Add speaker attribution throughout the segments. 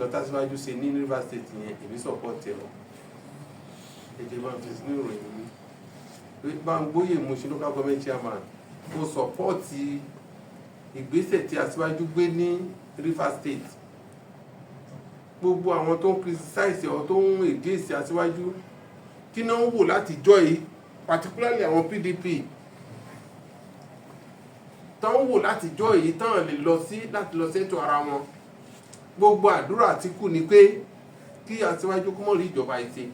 Speaker 1: Nǹkan tÁṣíwájú ṣe ní Rivers State yẹn, èmi support ẹ̀ o. Ẹ jẹ́ bá ń fi sínú ìròyìn mi pé Bámgbóyè, Mushin Local Government chairman, mo support ìgbésẹ̀ tí Aṣíwájú gbé ní Rivers State. Gbogbo àwọn tó ń criticize ọ, tó ń against Aṣíwájú, kí náà ń wò láti jọ yìí, particularly àwọn PDP tó ń wò láti jọ yìí tán lè lọ sí láti lọ sẹ́tò ara wọn. Gbogbo àdúrà Àtíkù ni pé kí Aṣíwájú kó mọ̀ rí ìjọba yìí ṣe,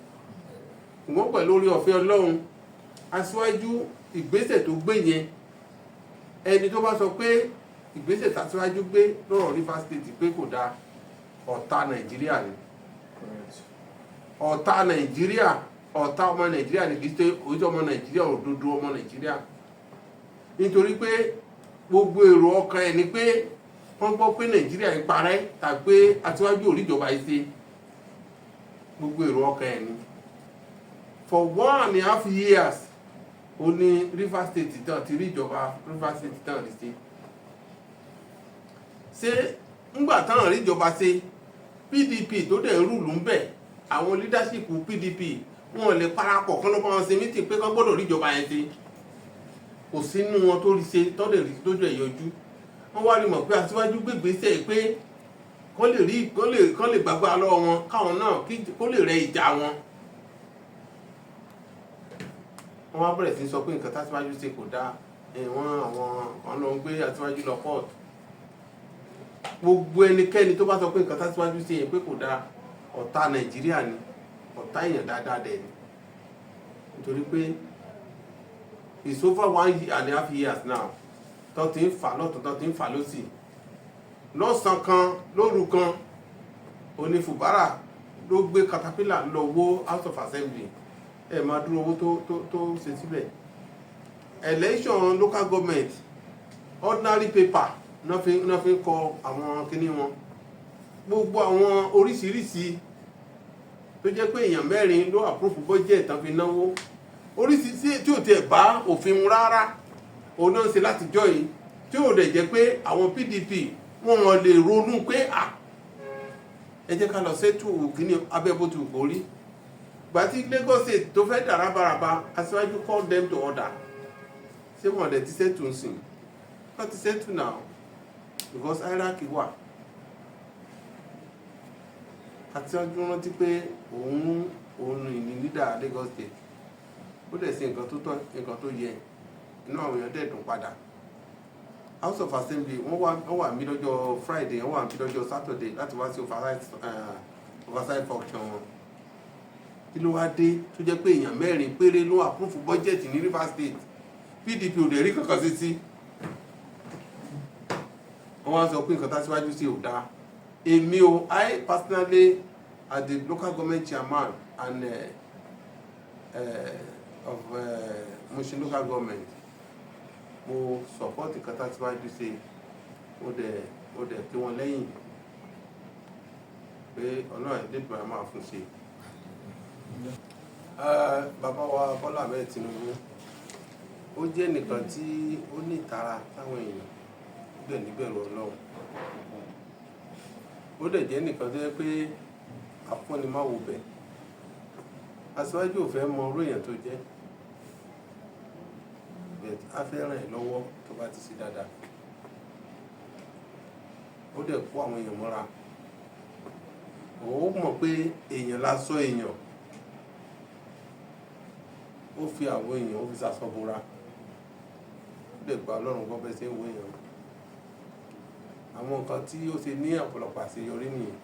Speaker 1: ṣùgbọ́n pẹ̀lú orí ọ̀fẹ́ Ọlọ́run, Aṣíwájú, ìgbésẹ̀ tó gbé yẹn, ẹni tó bá sọ pé ìgbésẹ̀ tAṣíwájú gbé lọ́rọ̀ Rivers State pé kò dáa, ọ̀tá Nàìjíríà ni. Ọ̀tá Nàìjíríà, ọ̀tá ọmọ Nàìjíríà ni. Kì í ṣe ojú ọmọ Nàìjíríà, òdodo ọmọ Nàìjíríà, nítorí pé gbogbo èrò ọkàn ẹ̀ ni pé wọ́n gbọ́ pé Nàìjíríà ń parẹ́ tàbí pé Aṣíwájú ò rí ìjọba yìí ṣe. Gbogbo èrò ọkàn ẹ̀ ni. For 1.5 years, ó ní Rivers State tán ti rí ìjọba, Rivers State tán rí ṣe. Ṣé ńgbà táwọn rí ìjọba ṣe, PDP tó dẹ̀ ń rule ń bẹ̀, àwọn leadership PDP, wọn lè parapọ̀ kán ló bá wọn ṣe meeting pé kán gbọ́dọ̀ rí ìjọba yẹn ṣe? Kò sínú wọn tó rí ṣe, tó dẹ̀ rí tójú ẹ̀ yọjú. Wọ́n wá rí mọ̀ pé Aṣíwájú gbégbèsè pé kán lè rí kán lè gbàgbá lọ́wọ́ wọn, káwọn náà kó lè rẹ ìjà wọn. Wọ́n wá bẹ̀rẹ̀ sí sọ pé nǹkan tÁṣíwájú ṣe kò dáa. Wọ́n àwọn kan lọ ń gbé Aṣíwájú lọ court. Gbogbo ẹnikẹ́ni tó bá sọ pé nǹkan tÁṣíwájú ṣe yẹn pé kò dáa, ọ̀tá Nàìjíríà ni, ọ̀tá èèyàn dáadáa dẹ̀ ni, nítorí pé it's over 1.5 years now tó ti ń fà lọ́tún, tó ti ń fà lọ́sì, lọ́sàn kan, lóru kan. Oní Fubara ló gbé caterpillar lọ wó House of Assembly. Ẹ máa dúró owó tó ṣe síbẹ̀. Election local government, ordinary paper náà fi kọ àwọn kinní wọn, gbogbo àwọn oríṣiríṣi, tó jẹ́ pé èèyàn mẹ́rin ló approve budget tán fi náwó oríṣiríṣi tí ò tiẹ̀ bá òfin mu rárá. Òun náà ń ṣe látijọ́ yìí, tí ò dẹ̀ jẹ́ pé àwọn PDP wọn lè ronú pé à, ẹ jẹ́ ká lọ settle kíní abẹ́ bó ti wù kó rí. Gbàtí Lagos State tó fẹ́ dà rábaràba, Aṣíwájú call them to order. Ṣé wọn dẹ̀ ti settle ń sìn? Wọ́n ti settle now, because hierarchy wà. Aṣíwájú rántí pé òun ní leader Lagos State. Ó dẹ̀ ṣe nǹkan tó tọ́, nǹkan tó yẹ. Inú àwọn èèyàn dẹ̀ dùn padà. House of Assembly, wọ́n wà mí lọ́jọ́ Friday, wọ́n wà mí lọ́jọ́ Saturday láti wá sí oversight function wọn. Kí ló wá dé tó jẹ́ pé èèyàn mẹ́rin péré ló approve budget ní Rivers State? PDP ò dẹ̀ rí kankan sí. Wọ́n wá sọ pé nǹkan tÁṣíwájú sí ò dáa. Èmi o, I personally, as the local government chairman and of Mushin Local Government, mo support nǹkan tÁṣíwájú ṣe. Mo dẹ̀ kí wọn lẹ́yìn pé Ọlọ́run Ẹlẹ́dùmarè máa fún ṣe. Bàbá wa Bọ́lá Ahmed Tinubu, ó jẹ́ nìkan tí ó ní ìtara táwọn èèyàn, ó dẹ̀ níbẹ̀rù Ọlọ́run. Ó dẹ̀ jẹ́ nìkan tó jẹ́ pé afúnnimáwo bẹ̀. Aṣíwájú ò fẹ́ mọ irú èèyàn tó jẹ́, but á fẹ́ ràn ẹ́ lọ́wọ́ tó bá ti ṣe dáadáa. Ó dẹ̀ kó àwọn èèyàn mọ́ra. Ó mọ̀ pé èèyàn lásán èèyàn. Ó fi àwọn èèyàn, ó fi ṣaṣọ bora. Ó dẹ̀ gba Ọlọ́run gbọ́ bẹ́ẹ̀ ṣe ń wo èèyàn. Àwọn nǹkan tí ó ṣe ní ọ̀pọ̀lọpọ̀ àṣeyọrí nìyẹn.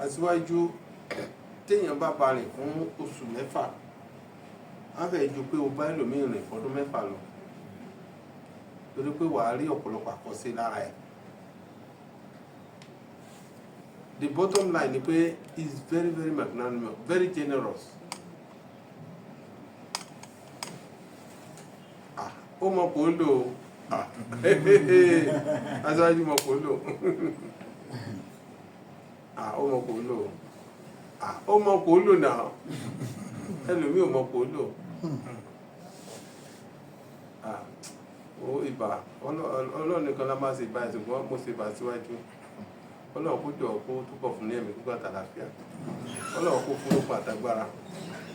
Speaker 1: Aṣíwájú, téèyàn bá ba rìn fún oṣù 6, á fẹ́ ju pé o bá ẹlòmíì rìn fọdún 6 lọ, torí pé wàá rí ọ̀pọ̀lọpọ̀ àkọsí lára ẹ̀. The bottom line ni pé he is very, very magnanimous, very generous. Ah, ó mọ kò ń lò ó. Ah, Aṣíwájú mọ kò ń lò. Ah, ó mọ kò ń lò. Ah, ó mọ kò ń lò náà. Ẹlòmíì ò mọ kò ń lò. Ah, ó ìbà Ọlọ́run nìkan la máa ṣe ìbà, ṣùgbọ́n mo ṣe ìbà síwájú. Ọlọ́run kó jọ kó túbọ̀ fún ní ẹ̀mí gbígbà tàlàfíà. Ọlọ́run kó fún lókun àtagbára,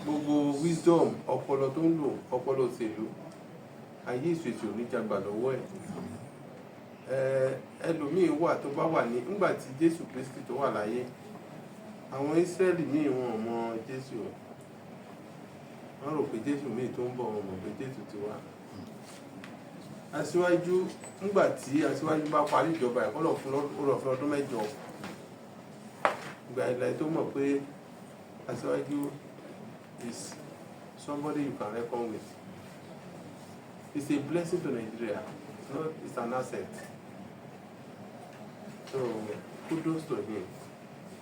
Speaker 1: gbogbo wisdom, ọpọlọ tó ń lò, ọpọlọ òṣèlú ayé ìṣèṣì oníjàgbà lọ́wọ́ ẹ̀. Ẹlòmíín wà tó bá wà ní nígbà tí Jésù Kristi tó wà láyé, àwọn Ísírẹ́lì míì, wọn ò mọ Jésù o. Wọ́n rò pé Jésù míì tó ń bọ̀, wọn mọ̀ pé Jésù ti wá. Aṣíwájú, nígbà tí aṣíwájú bá parí ìjọba ẹ̀, kọ́lọ̀ fún lọ́ fún ọdún 8, ìgbà ìlà tó mọ̀ pé aṣíwájú is somebody you can reckon with. It's a blessing to Nigeria. It's not, it's an asset. So kudos to him.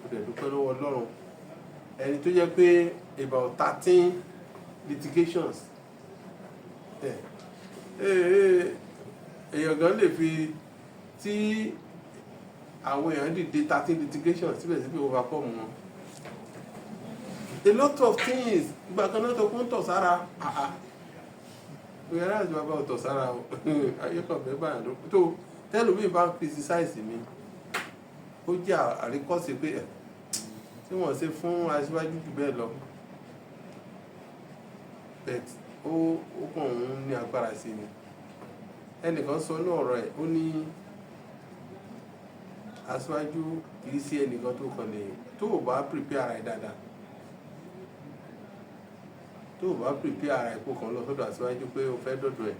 Speaker 1: Ó dẹ̀ dúpẹ́ lọ́wọ́ Ọlọ́run, ẹni tó jẹ́ pé about 13 litigations. Èèyàn gan lè fi tí àwọn èèyàn dìde, 13 litigations, síbẹ̀síbẹ̀ overcome wọn. A lot of things. Ìgbà kan náà tó kún tọ̀ sára, whereas bàbá ò tọ̀ sára o. Ayé kan fẹ́ báyà ló tó tẹ́lómi bá ń criticize mi, ó jẹ́ àríkọ́sí pé ẹ̀ tí wọ́n ṣe fún aṣíwájú jù bẹ́ẹ̀ lọ, but ó kàn ń ní agbára sí ni. Ẹnìkan sọ ní ọ̀rọ̀ ẹ̀, ó ní aṣíwájú kì í ṣe ẹnìkan tó kàn lè, tó o bá prepare ara ẹ̀ dáadáa, tó o bá prepare ara ẹ̀, kó kàn lọ sọ́dọ̀ aṣíwájú pé o fẹ́ dọ̀dọ̀ ẹ̀.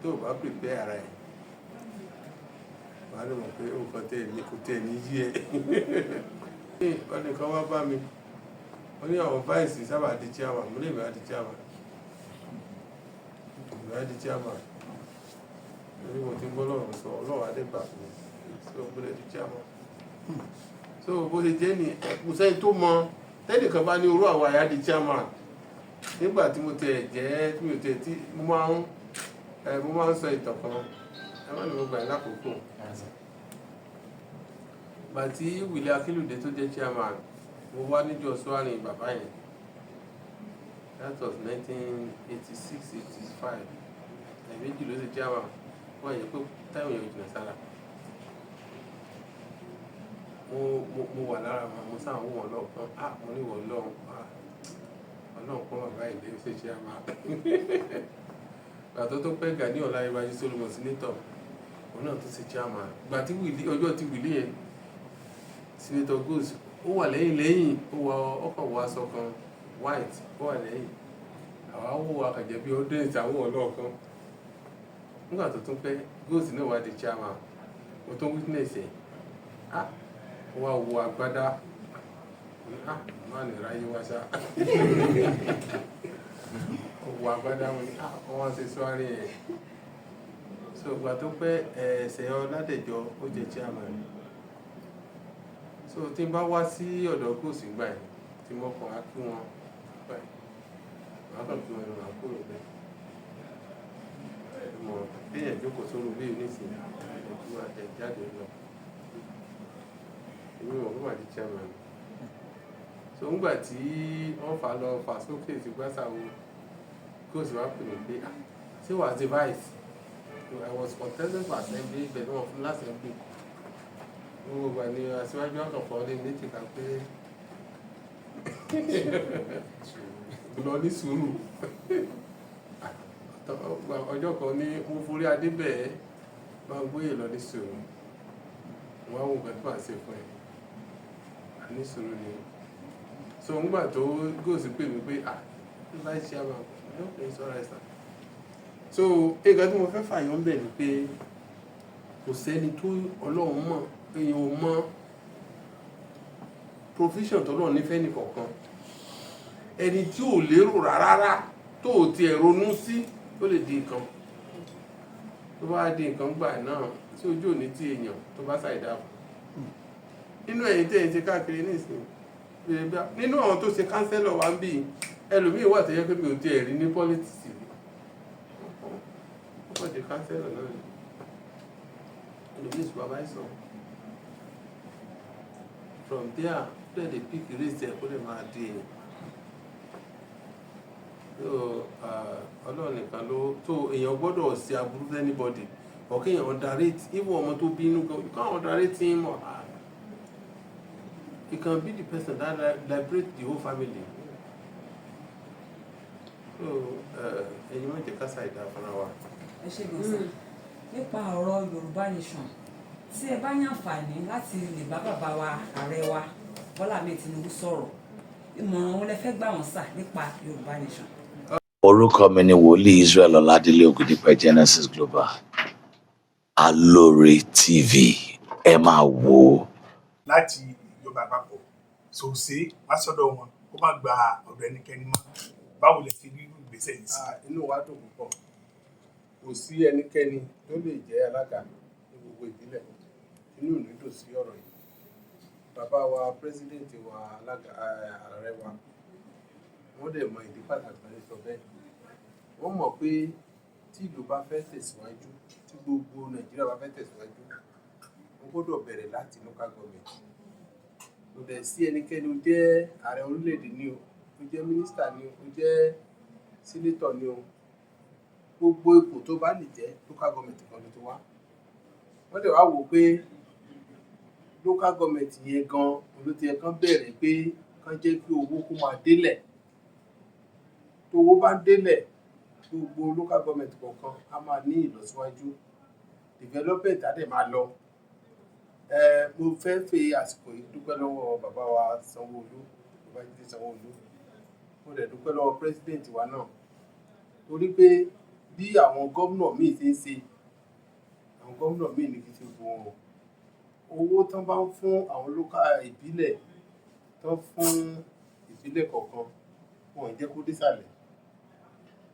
Speaker 1: Tó o bá prepare ara ẹ̀, wàá lè mọ̀ pé ó kàn tẹ̀ ní kò tẹ̀ ní yí ẹ. Ẹnìkan wá bá mi, wọ́n ní àwọn vice sábà di chairman. Mo ní ìwé á di chairman, ìwé á di chairman lórí. Mo ti ń gbọ́ lọ́rùn sọ, Ọlọ́run adé gbà fún mi, so mo lè di chairman. So bó ṣe jẹ́ ní, kò sẹ́ni tó mọ. Tẹ́nìkan bá ní orú àwọn àyà di chairman nígbà tí mo tẹ̀ jẹ́, tí mi ò tẹ̀ tí mo máa ń sọ ìtàn kan. Ẹ má ní mo gbà yín lákòókò. Gbàtí Wìlé Akínlùdé tó jẹ́ chairman, mo wá níjọ́ swearing bàbá yẹn. That was 1986, 85. Ẹ̀ẹ̀mejì ló ṣe chairman. Wọ́n yẹ pé táwọn èèyàn jìnnà sára. Mo wà lára wọn, mo sáà ń wò wọ́n lọ́ọ̀kan. Ah, mo ní wọ́n lọ́hùn, ah, Ọlọ́run kọ́ bàbá ilé ṣe chairman. Gbàtọ́ tó pẹ́, Gani Ọláyíwájú Solomon, senator, òun náà tó ṣe chairman. Gbà tí Wìlí, ọjọ́ tí Wìlí yẹn, Senator Goes, ó wà lẹ́yìn lẹ́yìn, ó wọ ọkọ̀, wọ aṣọ kan white, ó wà lẹ́yìn. Àwa wò akàjẹ́ bí audience, àwọn ọlọ́ọ̀kan. Nígbà tó tún pẹ́, Goes náà wá di chairman, mo tún witness ẹ̀. Ah, ó wá wọ agbádá. Ah, má ní ráyé wá ṣá. Ó wọ agbádá wọn ni. Ah, wọ́n wá ṣe swearing ẹ̀. So ìgbà tó pẹ́, ẹ̀ẹ́sẹ̀ Ọládẹ̀jọ, ó jẹ́ chairman. So tí n bá wá sí ọ̀dọ̀ Goes gbà yẹn, tí mo kàn á kí wọn báyìí, màá kàn kí wọn ní, màá kúrò bẹ́ẹ̀. Mọ̀ kéèyàn jókòó sórí bíi nísìnyí, ẹ̀jú ẹ̀ jáde lọ. Èmi mọ̀ fún màdí chairman. So ńgbà tí wọ́n fà lọ fà sókè tí gbàsàwò, Goes wá pè mí pé, "Ah, ṣé wàá ṣe vice?" I was contesting for assembly, bẹ́ẹ̀ ni wọ́n fún l'assembly. Gbogbo ìgbà ni aṣíwájú àkànfọ́ lé méjì ká pé lọ ní sùúrù. Ọjọ́ kan ní mo forí adé bẹ́ẹ̀ máa gbé lọ ní sùúrù. Wọ́n á wò nǹkan tí màá ṣe fún ẹ ní sùúrù ni. So ńgbà tó Goes pè mí pé, "Ah, vice chairman," okay, it's alright, sir. So nǹkan tí mo fẹ́ fàyọ̀ ń bẹ̀ ni pé kò sẹ́ni tó Ọlọ́run mọ̀. Èèyàn ò mọ̀ provision tọ́lọ́run nífẹ̀ẹ́ nìkọ̀ọ̀kan. Ẹni tí ò lérò rárá, tó ò tiẹ̀ ronú sí, ó lè di nǹkan. Tó bá di nǹkan gbà náà tí ojú òní tí èèyàn tó bá ṣàìdá fún nínú ẹ̀yìn tí ẹ̀yin ṣe káàkiri nísìnyí, nínú àwọn tó ṣe councillor wa ń bì, ẹlòmíì wà tó yẹ pé mi ò tiẹ̀ rí ní politics rí, ó kàn di councillor náà ni. Ẹlòmíì supervisor. From there, ó dẹ̀ lè pick race ẹ̀, kó lè máa di èèyàn. So Ọlọ́run nìkan ló tó. Èèyàn gbọ́dọ̀ ṣe aburú fún anybody. Or kéèyàn underrate even ọmọ tó bínú gan. You can't underrate him or her. He can be the person that liberate the whole family. So ẹ̀yin má jẹ́ ká ṣàìdá fúnra wa.
Speaker 2: Ẹ ṣe gan sir. Nípa ọ̀rọ̀ Yorùbá Nation, tí ẹ bá ní àǹfààní láti lè bá bàbá wa, ààrẹ wa Bọ́lá Ahmed Tinubu sọ̀rọ̀, ìmọ̀ràn wo lẹ fẹ́ gbà wọ́n sà nípa Yorùbá Nation?
Speaker 3: Orúkọ mi ni Wòlíì Israel Ọládélé Ògùdípẹ, Genesis Global. Alóore TV, ẹ máa wò ó.
Speaker 4: Láti ìjọba àpapọ̀ sòsé wá sọ́dọ̀ wọn, kó má gba ọ̀dọ̀ ẹnikẹ́ni mọ́. Báwo lẹ ti rí irú ìgbésẹ̀ yìí sí?
Speaker 1: Ah, inú wa dùn púpọ̀. Kò sí ẹnikẹ́ni tó lè jẹ́ alága ní gbogbo ìbílẹ̀. Inú mi dùn sí ọ̀rọ̀ yìí. Bàbá wa, president wa, alága, ààrẹ wa, wọ́n dẹ̀ mọ ìdí pàtàkì tó ń sọ bẹ́ẹ̀. Wọ́n mọ̀ pé tí ìlú bá fẹ́ tẹ̀síwájú, tí gbogbo Nàìjíríà bá fẹ́ tẹ̀síwájú, wọ́n gbọ́dọ̀ bẹ̀rẹ̀ láti local government. Kò dẹ̀ sí ẹnikẹ́ni, ó jẹ́ ààrẹ orílẹ̀-èdè ni o, ó jẹ́ mínísítà ni o, ó jẹ́ senator ni o, gbogbo ipò tó bá lè jẹ́, local government kan ló ti wá. Wọ́n dẹ̀ wá wò ó pé local government yẹn gan ló ti yẹ kán bẹ̀rẹ̀, pé kán jẹ́ kí owó kó máa délẹ̀. Tówó bá ń délẹ̀, gbogbo local government kọ̀ọ̀kan á máa ní ìlọsíwájú, development á dẹ̀ máa lọ. Mo fẹ́ fi àsìkò yìí dúpẹ́ lọ́wọ́ bàbá wa Sanwó-Olú, Babájídé Sanwó-Olú. Mo dẹ̀ dúpẹ́ lọ́wọ́ president wa náà, torí pé bí àwọn gómìnà míì ṣe ń ṣe, àwọn gómìnà míì ní, kí n ṣe gbogbo wọn o, owó tán bá ń fún àwọn local ìbílẹ̀, tán fún ìbílẹ̀ kọ̀ọ̀kan, wọn ò jẹ́ kó désàlẹ̀.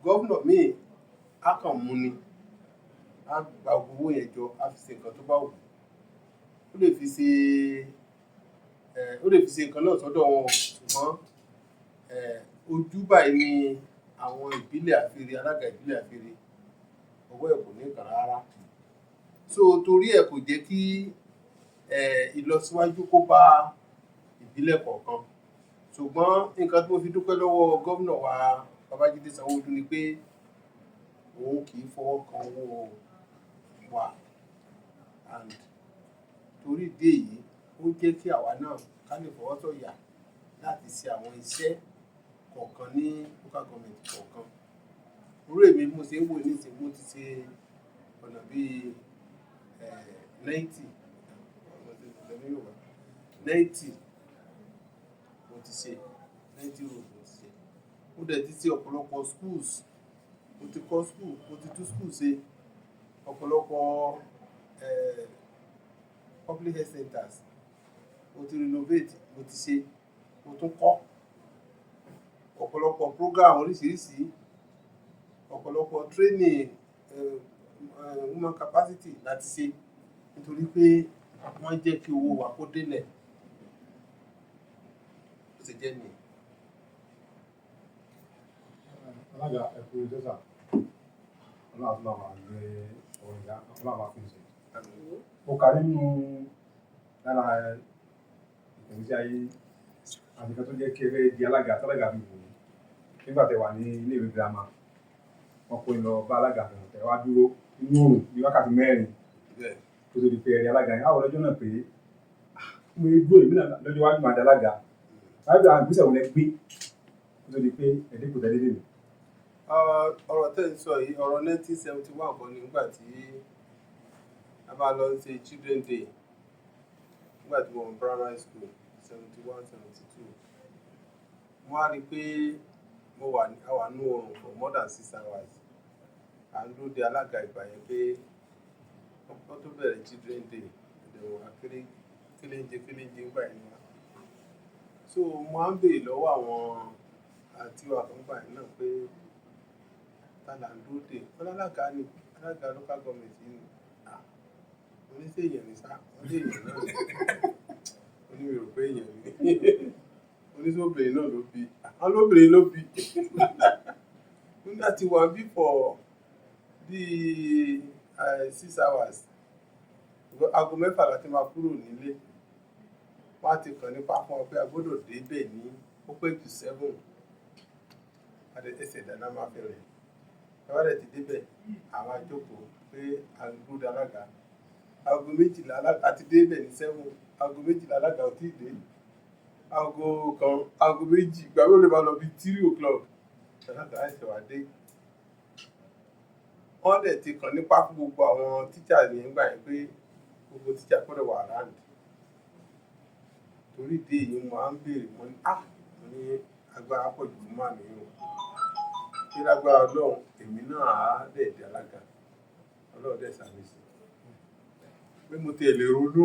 Speaker 1: Gómìnà míì á kàn mú ni, á gba gbogbo owó yẹn jọ, á fi ṣe nǹkan tó bá wù ú. Ó lè fi ṣe nǹkan náà sọ́dọ̀ wọn o, ṣùgbọ́n ojú báyìí ni àwọn ìbílẹ̀ àfiri, alága ìbílẹ̀ àfiri, ọwọ́ ẹ̀ kò ní kàn rárá. So torí ẹ̀, kò jẹ́ kí ìlọsíwájú kó bá ìbílẹ̀ kọ̀ọ̀kan. Ṣùgbọ́n nǹkan tí mo fi dúpẹ́ lọ́wọ́ gómìnà wa Babájídé Sanwó-Olú ni pé òun kì í fọwọ́ kan owó wa, and torí ìdí èyí, ó jẹ́ kí àwa náà ká lè fọwọ́ sọ̀yà láti ṣe àwọn iṣẹ́ kọ̀ọ̀kan ní local government kọ̀ọ̀kan. Irú èmi bí mo ṣe ń wò nísìnyí, mo ti ṣe ọ̀nà bíi 90, 90 mo ti ṣe, 90 road mo ti ṣe. Mo dẹ̀ ti ṣe ọ̀pọ̀lọpọ̀ schools, mo ti kọ́ school, mo ti tún school ṣe, ọ̀pọ̀lọpọ̀ public health centers mo ti renovate, mo ti ṣe, mo tún kọ́ ọ̀pọ̀lọpọ̀ program oríṣiríṣi, ọ̀pọ̀lọpọ̀ training, woman capacity láti ṣe, nítorí pé wọ́n jẹ́ kí owó wa kó délẹ̀. Bó ṣe jẹ́ nìyẹn.
Speaker 5: Alága, ẹkú jọsà. Ọlọ́run àti bàbá gbé ọ̀rọ̀ ìyá, Ọlọ́run máa fi ṣe. Mo kà nínú lára ìtẹ̀wé ayé àti nǹkan tó jẹ́ kí ẹ fẹ́ di alága, tálága fi wò ó. Nígbà tẹ́ wà ní iléèwé girama, wọn kò lọ bá alága kan, tẹ́ wá dúró nínú òrùn ní wákàtí 4 kó tó di pé ẹ rí alága yẹn. Àwọn ọlọ́jọ́ náà pé mo dúró, èmi náà lọ́jọ́ iwájú máa di alága. Báyìí, àwọn ìgbésẹ̀ wo lẹ gbé kó tó di pé ẹ̀dínkù tẹ́lẹ̀ lè mi?
Speaker 1: Ọ̀rọ̀ tẹ́ ń sọ yìí, ọ̀rọ̀ 1971 kan ní, nígbà tí a bá lọ ṣe Children Day, nígbà tí mo wà ní primary school, 71, 72. Mo wá rí i pé mo wà ní, a wà nínú oòrùn for more than 6 hours. À ń dúró de alága ìgbà yẹn pé wọ́n tó bẹ̀rẹ̀ Children Day. Ẹ̀dẹ̀ wà kéré kéléńjẹ kéléńjẹ nígbà yẹn ni wá. So mo á ń béèrè lọ́wọ́ àwọn àti wa kan gbà yẹn náà pé ta là ń dúró dè? Wọ́n lálága ni, alága local government yìí ni. Ah, mo ní ṣé èèyàn ní sá? Wọ́n ní èèyàn náà ni. Mo ní mi rò pé èèyàn ni. Mo ní sóbìnrin náà ló bí? Àwọn lóbìnrin ló bí. Mo ní láti wà bí for bíi 6 hours. Aago 6 la ti máa kúrò nílé. Wọ́n á ti kàn nípa fún wa pé a gbọ́dọ̀ dé bẹ̀ ní ó pẹ́ jù 7. Ẹsẹ̀ dáná máa fi rìn. Tá bá dẹ̀ ti dé bẹ̀, àwa jókòó. Pé à ń dúró de alága aago 12, àti dé ibẹ̀ ní 7, aago 12 alága ò tíì dé, aago 1, aago 2, ìgbà wo lè máa lọ bí 3 o'clock alága ẹsẹ̀ wá dé. Wọ́n dẹ̀ ti kàn nípa fún gbogbo àwọn tíṣà yẹn gbà yẹn pé gbogbo tíṣà gbọ́dọ̀ wà around. Torí ìdí èyí, mo máa ń béèrè, mo ní, ah, mo ní agbára pọ̀ jù fún màmí o, kí lágbára Ọlọ́run, èmi náà á dẹ̀ di alága. Ọlọ́run dẹ̀ sàmì sí pé mo tiẹ̀ lè ronú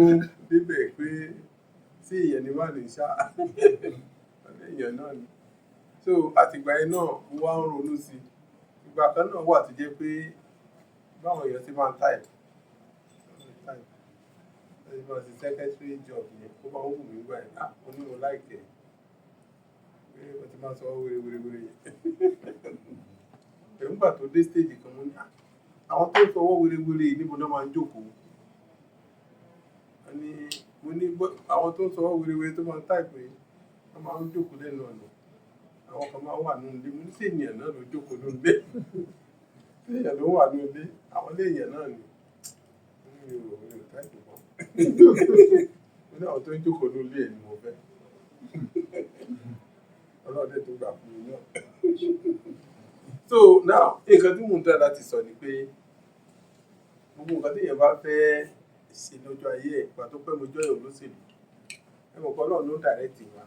Speaker 1: débẹ̀ pé sí èèyàn ni má lè ṣá èèyàn náà ni. So àtìgbà yẹn náà, mo wá ń ronú sí i. Ìgbà kan náà wà tó jẹ́ pé báwọn èèyàn ti máa ń type wọ́n ti máa ṣe secretary job yẹn, ó máa ń wù mí gbà yẹn. Ah, mo ní mo like ẹ̀ pé wọ́n ti máa sọ wéré wéré wéré yẹn. Nígbà tó dé stage kan, mo ní, ah, àwọn tó ń fọwọ́ wéré wéré yìí, níbo náà máa ń jókòó? Wọ́n ní, mo ní àwọn tó ń sọwọ́ wéré wéré tó máa ń type yìí, wọ́n máa ń jókòó lẹ́nu ọ̀nà, àwọn kan máa ń wà nínú ilé. Mo ní sí ènìyàn náà ló jókòó nínú ilé? Sí èèyàn ló wà nínú ilé? Àwọn ilé èèyàn náà ni. Mo ní mi ò type mọ́. Mo ní àwọn tó ń jókòó nínú ilé ẹ̀ ni mo fẹ́. Ọlọ́run dẹ̀ tó gbà fún mi náà. So now, nǹkan tí mò ń try láti sọ ni pé gbogbo nǹkan tí èèyàn bá fẹ́ ṣe lọ́jọ́ ayé ẹ̀, ìgbà tó pẹ́ mo join olóṣèlú, ẹ mọ̀ pé Ọlọ́run ló direct wa.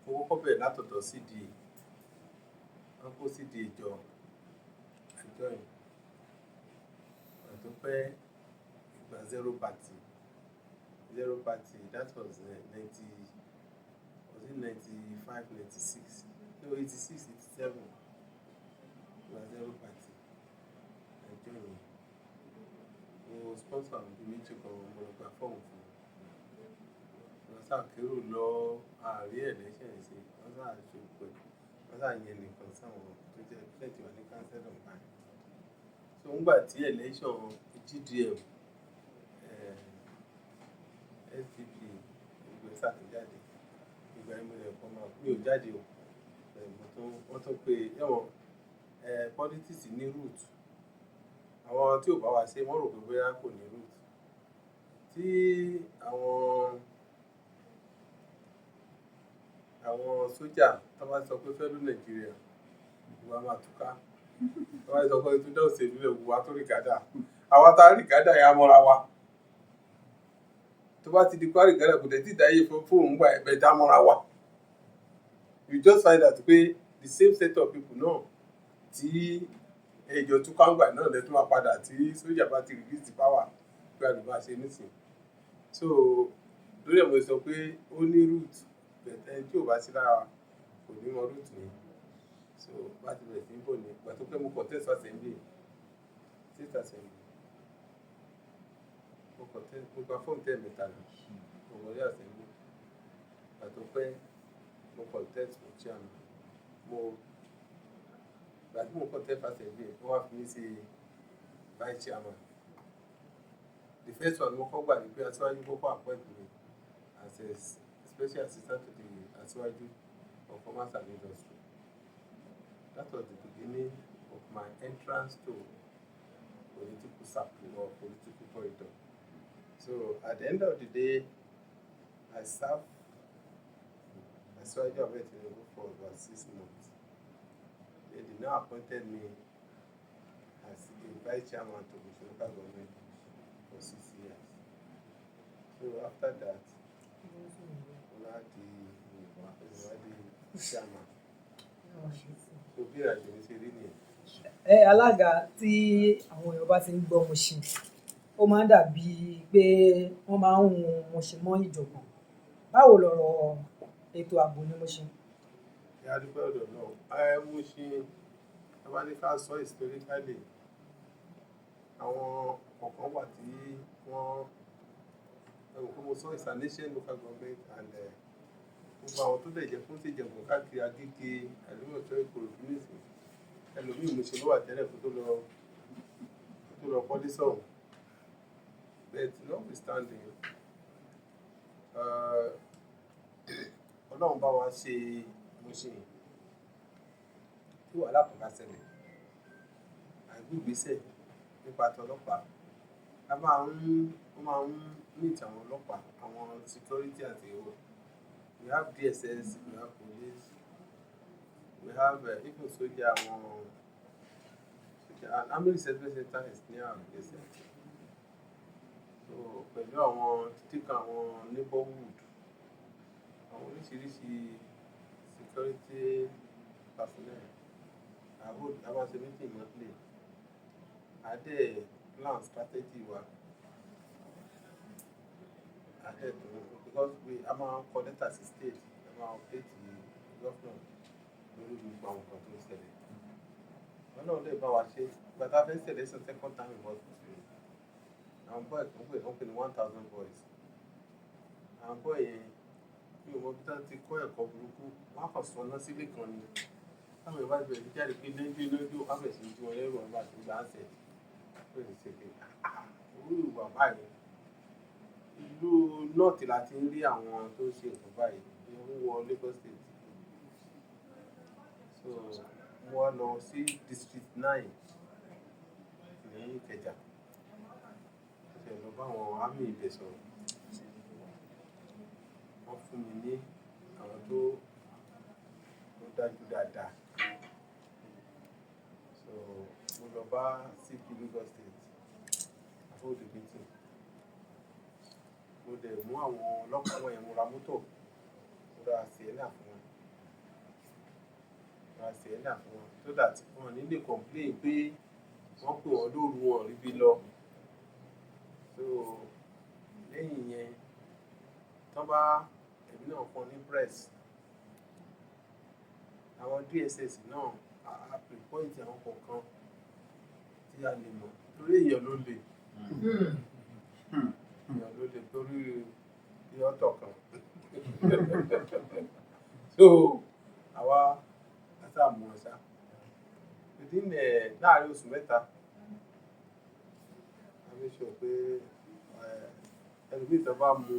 Speaker 1: Mo kọ́kọ́ bẹ̀rẹ̀ látọ̀dọ̀ CDA. Wọ́n kó CDA jọ, I join. Ìgbà tó pẹ́, ìgbà zero party, zero party, that was ninety, was it 95, 96, no, 86, 87. Ìgbà zero party, I join. Mo sponsor àwọn bíi méjì kan, mo lọ gba fọ́ọ̀mù fún wọn. Wọ́n sá kérò lọ àárí election ṣe, wọ́n sá ṣe gbogbo ẹ̀, wọ́n sá yẹn nìkan sáwọn tó jẹ́ president wà ní council gbà yẹn. So nígbà tí election GDM, SDP, gbogbo ẹ̀ sá tó jáde. Ìgbà yẹn mo lè kọ́ máa, mi ò jáde o. Mo tún, wọ́n tún pé ẹ̀wọ̀n, politics ní root. Àwọn tí ò bá wa ṣe, wọ́n rò pé bóyá kò ní root. Tí àwọn sójà tó bá sọ pé fellow Nigeria, gbogbo wa máa túká. Tó bá sọ pé tó dá òṣèlú lẹ̀, gbogbo wa tó regather. Àwa tá regather yẹn á mọ́ra wa. Tó bá ti di pé a regather, kò dẹ̀ tí ì dáyé fóònù gbà ẹ̀ bẹ́ẹ̀ dá mọ́ra wa. You just find out pé the same set of people náà tí ẹjọ́ túká ńgbà náà lẹ́ tún máa padà tí sójà bá ti release the power pé a lè máa ṣe nísìnyí. So lórí ẹ̀ mo sọ pé ó ní root, but ẹni tí ò bá sí lára wa kò ní mọ root yẹn. So bá ti bẹ̀rẹ̀ sí í bọ̀ ní ìgbà tó pẹ́, mo contest assembly, state assembly. Mo contest, mo gba fọ́ọ̀mù tẹ́ mẹ́ta lọ, mo wọlé assembly. Ìgbà tó pẹ́, mo contest for chairman. Mo ìgbà tí mo contest for assembly, wọ́n wá fi mí ṣe vice chairman. The first one mo kọ́ gbà ní pé Aṣíwájú kọ́kọ́ appoint me as a special assistant to the Aṣíwájú on commerce and industry. That was the beginning of my entrance to political circle or political corridor. So at the end of the day, I served Aṣíwájú Ahmed Tinubu for about 6 months. Then they now appointed me as a vice chairman to Mushin local government for 6 years. So after that, mo wá di chairman. So bí ìrìnàjò mi ṣe rí nìyẹn.
Speaker 6: Ẹ alága, tí àwọn èèyàn bá ti ń gbọ́ Mushin, ó máa ń dàbí pé wọ́n máa ń hun Mushin mọ́ ìjọ̀gbọ̀n. Báwo lọ̀rọ̀ ètò ààbò ní Mushin?
Speaker 1: Ẹ a dúpẹ́ ọ̀dọ̀ náà. Ẹ Mushin, tá bá ní ká sọ historically, àwọn kọ̀ọ̀kan wà tí wọ́n, ẹ mọ̀ pé mo sọ it's an ancient local government and gbogbo àwọn tó dẹ̀ jẹ́ fún ṣèjọ̀gbọ̀n káàkiri Agége, Àlímọ̀ṣọ́, Ìkòròdú nísìnyí, ẹlòmíì Mushin ló wà tẹ́lẹ̀ kó tó lọ kọ́lé sọ̀hún. But notwithstanding, Ọlọ́run bá wa ṣe Mushin tí wàhálà kan bá ṣẹlẹ̀. Àgbégbèsẹ̀ nípa tọlọ́pàá, a máa ń wọ́n máa ń meet àwọn ọlọ́pàá, àwọn security àti ìwọ. We have DSS, we have police, we have even soldier, àwọn soldier, and army resettlement center is near our place. So pẹ̀lú àwọn títí kan, àwọn neighborhood, àwọn oríṣiríṣi security personnel, àwọn a máa ṣe meeting monthly, a dẹ̀ plan strategy wa, a dẹ̀ tó because we a máa ń kọ lẹ́tà sí state, a máa update governor lórí gbogbo àwọn nǹkan tó ń ṣẹlẹ̀. Ọlọ́run lè bá wa ṣe. Ìgbà tá a fẹ́ selection second time in hospital, àwọn boy kan pè, wọ́n pè ní 1,000 boys. Àwọn boy yẹn, mi ò mọ bí wọ́n ti kọ́ ẹ̀kọ́ burúkú. Wọ́n á kàn sọ ọ́nà sílé kan ni, táwọn èèyàn bá ti bẹ̀rẹ̀ sí jáde pé lẹ́jọ́ lẹ́jọ́, wọ́n á bẹ̀rẹ̀ sí ní jí wọn lẹ́rù, wọn bá ti gbà á sẹ̀ bẹ̀rẹ̀ sí ṣe pé irú ìwà báyìí, ìlú north la ti ń rí àwọn tó ń ṣe nǹkan báyìí ní ń wọ Lagos State. So mo wá lọ sí District 9 ní Ìkẹjà, mo ṣe lọ bá àwọn army ibẹ̀ sọ̀rọ̀. Wọ́n fún mi ní àwọn tó dájú dáadáa. So mo lọ bá CP Lagos State, a hold meeting. Mo dẹ̀ mú àwọn ọlọ́pàá wọ̀nyẹn, mo ra mọ́tò, mo ra Sienna fún wọn, mo ra Sienna fún wọn so that wọn ò ní lè complain pé wọ́n pè wọ́n lóru, wọn ò ríbi lọ. So lẹ́yìn yẹn, tán bá èmi náà fún ọ ní press, àwọn DSS náà, a pinpoint àwọn kọ̀ọ̀kan tí a lè mọ̀ torí èèyàn ló lè, èèyàn ló lè torí ìyọ́tọ̀ kan. So àwa a sáà mú wọn ṣá within láàrin oṣù 3, a make sure pé ẹlòmíì tó bá mu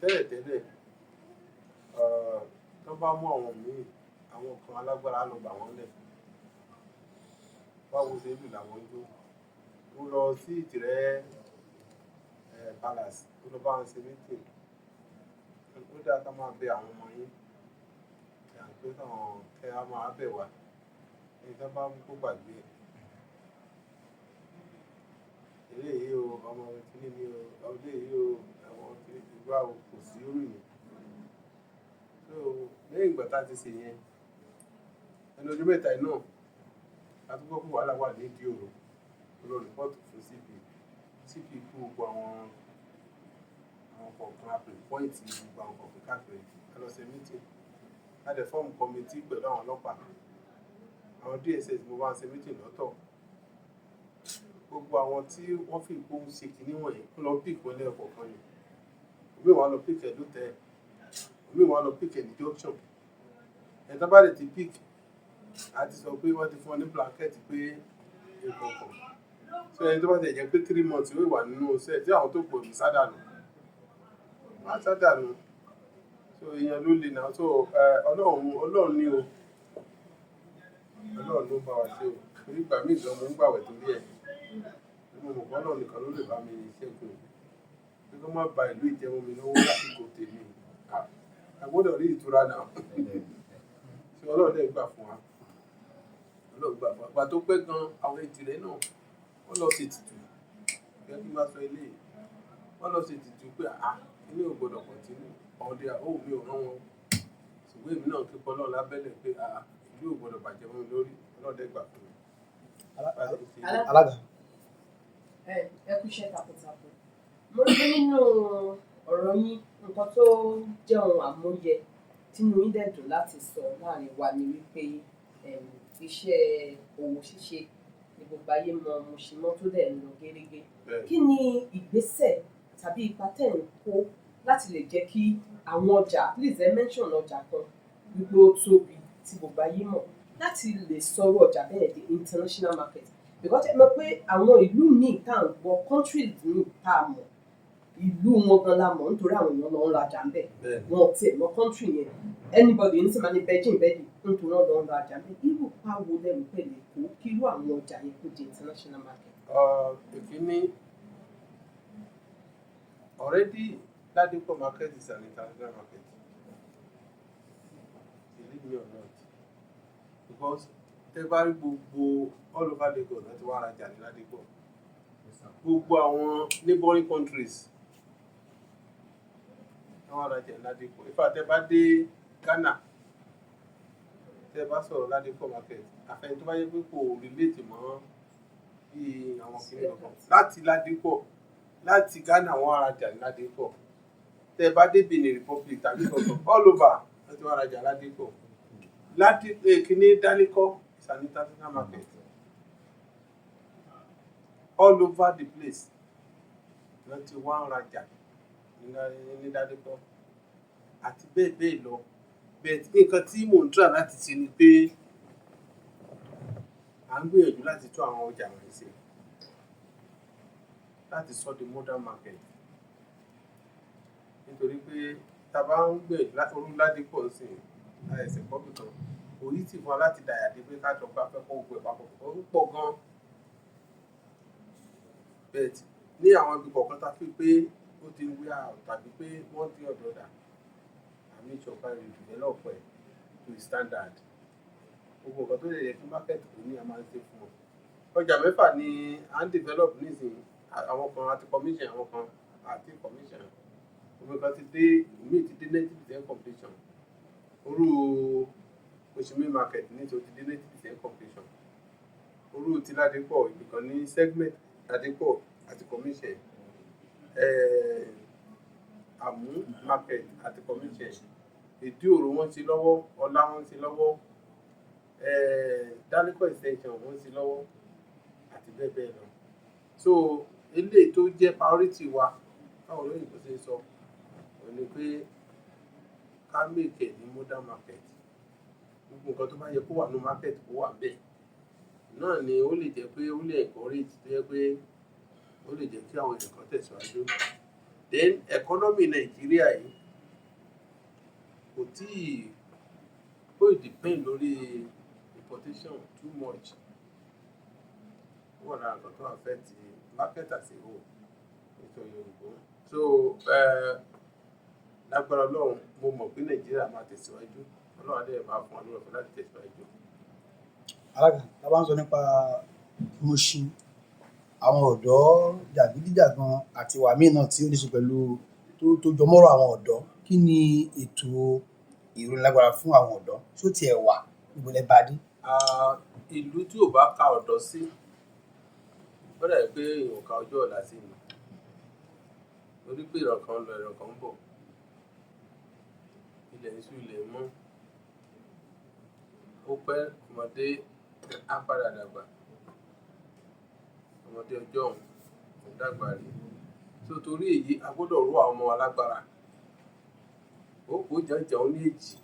Speaker 1: tẹ́lẹ̀tẹ́lẹ̀, tó bá mú àwọn míì, àwọn kan alágbára á lọ gbà wọ́n lẹ̀. Báwo ṣe lù làwọn jó. Mo lọ sí Ìtìrẹ́ Palace, mo lọ bá wọn ṣe meeting. Ó dáa ká máa bẹ àwọn ọmọ yín, à ń pé káwọn kẹ́ á máa bẹ̀ wá. Ẹni tó bá mú kó gbàgbé ẹ̀. Eléyìí o, ọmọ kíní ni o, eléyìí o, àwọn kíní ìgbà o, kò sí orí mi. So lẹ́yìn ìgbà tá a ti ṣe yẹn, ẹnu ọjọ́ mẹ́ta yìí náà, a tún gbọ́ pé wàhálà wà ní ìdí òro. Mo lọ report fún CP. CP kó gbogbo àwọn kọ̀ọ̀kan, a pinpoint gbogbo àwọn kọ̀ọ̀kan káàkiri. A lọ ṣe meeting. A dẹ̀ form committee pẹ̀lú àwọn ọlọ́pàá. Àwọn DSS, mo bá wọn ṣe meeting lọ́tọ̀. Gbogbo àwọn tí wọ́n fi ìpó ń ṣe kinní wọ̀nyí, wọ́n lọ pick wọn lẹ́ẹ̀kọ̀ọ̀kan ni. Òmíì wọn á lọ pick ẹ̀ lótẹ́ẹ̀, òmíì wọn á lọ pick ẹ̀ ní junction. Ẹni tó bá dẹ̀ ti pick, a ti sọ pé wọ́n ti fún ọ ní blanket pé nǹkan kan. So ẹni tó bá ti jẹ́ pé 3 months ó wà nínú iṣẹ́ tí àwọn tó pọ̀ ní sádànù, wọ́n á sádànù. So èèyàn ló le náà. So Ọlọ́run, Ọlọ́run ní o, Ọlọ́run ló ń bá wa ṣe o. Torí ìgbà míì gan mo ń gbàwẹ̀ torí ẹ̀. Mo mọ̀ pé Ọlọ́run nìkan ló lè bá mi ṣẹ́gun pé kó má ba ìlú ìjẹun mi lọ́wọ́ lásìkò tèmi. A gbọ́dọ̀ rí ìtura náà. Ṣé Ọlọ́run dẹ̀ gbà fún wa? Ọlọ́run gbà fún wa. Ìgbà tó pẹ́ gan, àwọn Èjìrẹ́ náà, wọ́n lọ ṣe ètùtù. Gẹ́gẹ́ bí máa sọ eléyìí, wọ́n lọ ṣe ètùtù pé à kíní ò gbọ́dọ̀ continue. Ọ̀dẹ̀ ó mi ò rán wọn, ṣùgbọ́n èmi náà ké pọ́ Ọlọ́run lábẹ́lẹ̀ pé à ìlú ò gbọ́dọ̀ bàjẹ́ mọ́ mi lórí. Ọlọ́run dẹ̀ gbà fún mi.
Speaker 5: Alága.
Speaker 7: Ẹ kú iṣẹ́ takuntakun. Mo rí pé nínú ọ̀rọ̀ yín, nǹkan tó jẹ́ ohun àmúyẹ tínú yín dẹ̀ dùn láti sọ láàrin wa ni wípé iṣẹ́ òwò ṣíṣe ní gbogbo ayé mọ Mushin mọ́, tó dẹ̀ ń lọ gérégé. Kí ni ìgbésẹ̀ tàbí ipa tẹ̀ ń kó láti lè jẹ́ kí àwọn ọjà, please, ẹ mention ọjà kan wípé ó tóbi tí gbogbo ayé mọ̀, láti lè sọ̀rọ̀ ọjà bẹ́ẹ̀ di international market? Because ẹ mọ̀ pé àwọn ìlú míì tá à ń gbọ́, countries míì tá a mọ̀ Ìlú wọn gan la mọ̀ nítorí àwọn èèyàn lọ ń rajà ń bẹ̀.
Speaker 1: Bẹ́ẹ̀ni.
Speaker 7: Wọn ò tiẹ̀ mọ̀ country yẹn. Anybody ní sì máa ní Beijing, Beijing, nítorí wọn lọ ń rajà ń bẹ̀. Irú ipa wo lẹ́nu pẹ̀lú Èkó kí irú àwọn ọjà yẹn kó di international market?
Speaker 1: Ìkíní, already Ladipo market is an international market, believe me or not, because tẹ bá rí gbogbo all over Lagos láti wá rajà ní Ladipo, gbogbo àwọn neighboring countries wọ́n wá rajà ní Ladipo. In fact, tẹ bá dé Ghana, tẹ bá sọ̀rọ̀ Ladipo market, àfẹn tó bá yẹ pé kò relate mọ́ bíi àwọn kìnìún kankan láti Ladipo, láti Ghana, wọ́n wá rajà ní Ladipo. Tẹ bá dé Benin Republic tàbí kankan, all over láti wá rajà Ladipo. Láti kìíní, Daliko is an international market. All over the place láti wá rajà ní Ladipo àti bẹ́ẹ̀ bẹ́ẹ̀ lọ. But nǹkan tí mò ń try láti ṣe ni pé à ń gbìyànjú láti tún àwọn ọjà wọ̀nyí ṣe, láti sọ di modern market, nítorí pé tá a bá ń gbìyànjú láti orú Ládìpọ̀ sí ẹsẹ̀ kọ́bì kan, kò yí tì fún wa láti dàyà dé pé ká jọ pé a fẹ́ kó gbogbo ẹ̀ papọ̀. Ó pọ̀ gan, but ní àwọn ibi kọ̀ọ̀kan tá a fi pé ó ti ń wear out tàbí pé wọ́n ti ọ̀dọ̀ dà àmì ìṣọ̀kan rẹ̀, develop ẹ̀ to a standard. Gbogbo nǹkan tó lè yẹ kí market kò ní, a máa ń ṣe fún wọn. Ọjà mẹ́fà ni à ń develop nísìnyí. Àwọn kan àti commission, àwọn kan àti commission omi kan ti dé, omi ti dé 90% completion. Orú Oṣùmí market ní tó ti dé 90% completion. Orú ti Ládìpọ̀, ibìkan ní segment Ládìpọ̀ àti commission, Àmú market àti commission, Ìdí Òro wọ́n ṣe lọ́wọ́, Ọlá wọ́n ṣe lọ́wọ́, Daliko extension wọ́n ṣe lọ́wọ́ àti bẹ́ẹ̀ bẹ́ẹ̀ lọ. So eléyìí tó jẹ́ priority wa, báwo olóyìnbó ṣe ń sọ, òun ni pé ká make ẹ̀ ní modern market. Gbogbo nǹkan tó bá yẹ kó wà ní market kó wà bẹ́ẹ̀ náà ni. Ó lè jẹ́ pé ó lè encourage, tó jẹ́ pé ó lè jẹ́ kí àwọn èèyàn kan tẹ̀síwájú. Then economy Nàìjíríà yìí kò tíì ó depend lórí importation too much. Ó wà lára nǹkan tó affect market as a whole nítorí Yorùbá. So lágbára Ọlọ́run, mo mọ̀ pé Nàìjíríà máa tẹ̀síwájú. Ọlọ́run á dẹ̀ máa fún wa lóore ọ̀fẹ́ láti tẹ̀síwájú.
Speaker 8: Alága, tá a bá ń sọ nípa Mushin, àwọn ọ̀dọ́, jàgídíjàgan àti ìwà míì náà tí ó ní ṣe pẹ̀lú tó jọmọ́rọ̀ àwọn ọ̀dọ́, kí ni ètò ìrónilágbára fún àwọn ọ̀dọ́? Ṣó tiẹ̀ wà? Níbo lẹ bá dé?
Speaker 1: Ah, ìlú tí ò bá ka ọ̀dọ́ sí, ó dàbí pé èèyàn ò ka ọjọ́ ọ̀la sí ni, torí pé ìran kan ń lọ, ìran kan ń bọ̀, ilẹ̀ ń ṣú, ilẹ̀ ń mọ́. Ó pẹ́, ọmọdé á padà dàgbà. Ọmọdé ọjọ́ òun kò dàgbà rí. So torí èyí, a gbọ́dọ̀ ró àwọn ọmọ wa lágbára. Ó kó jàǹjàǹ ní èjì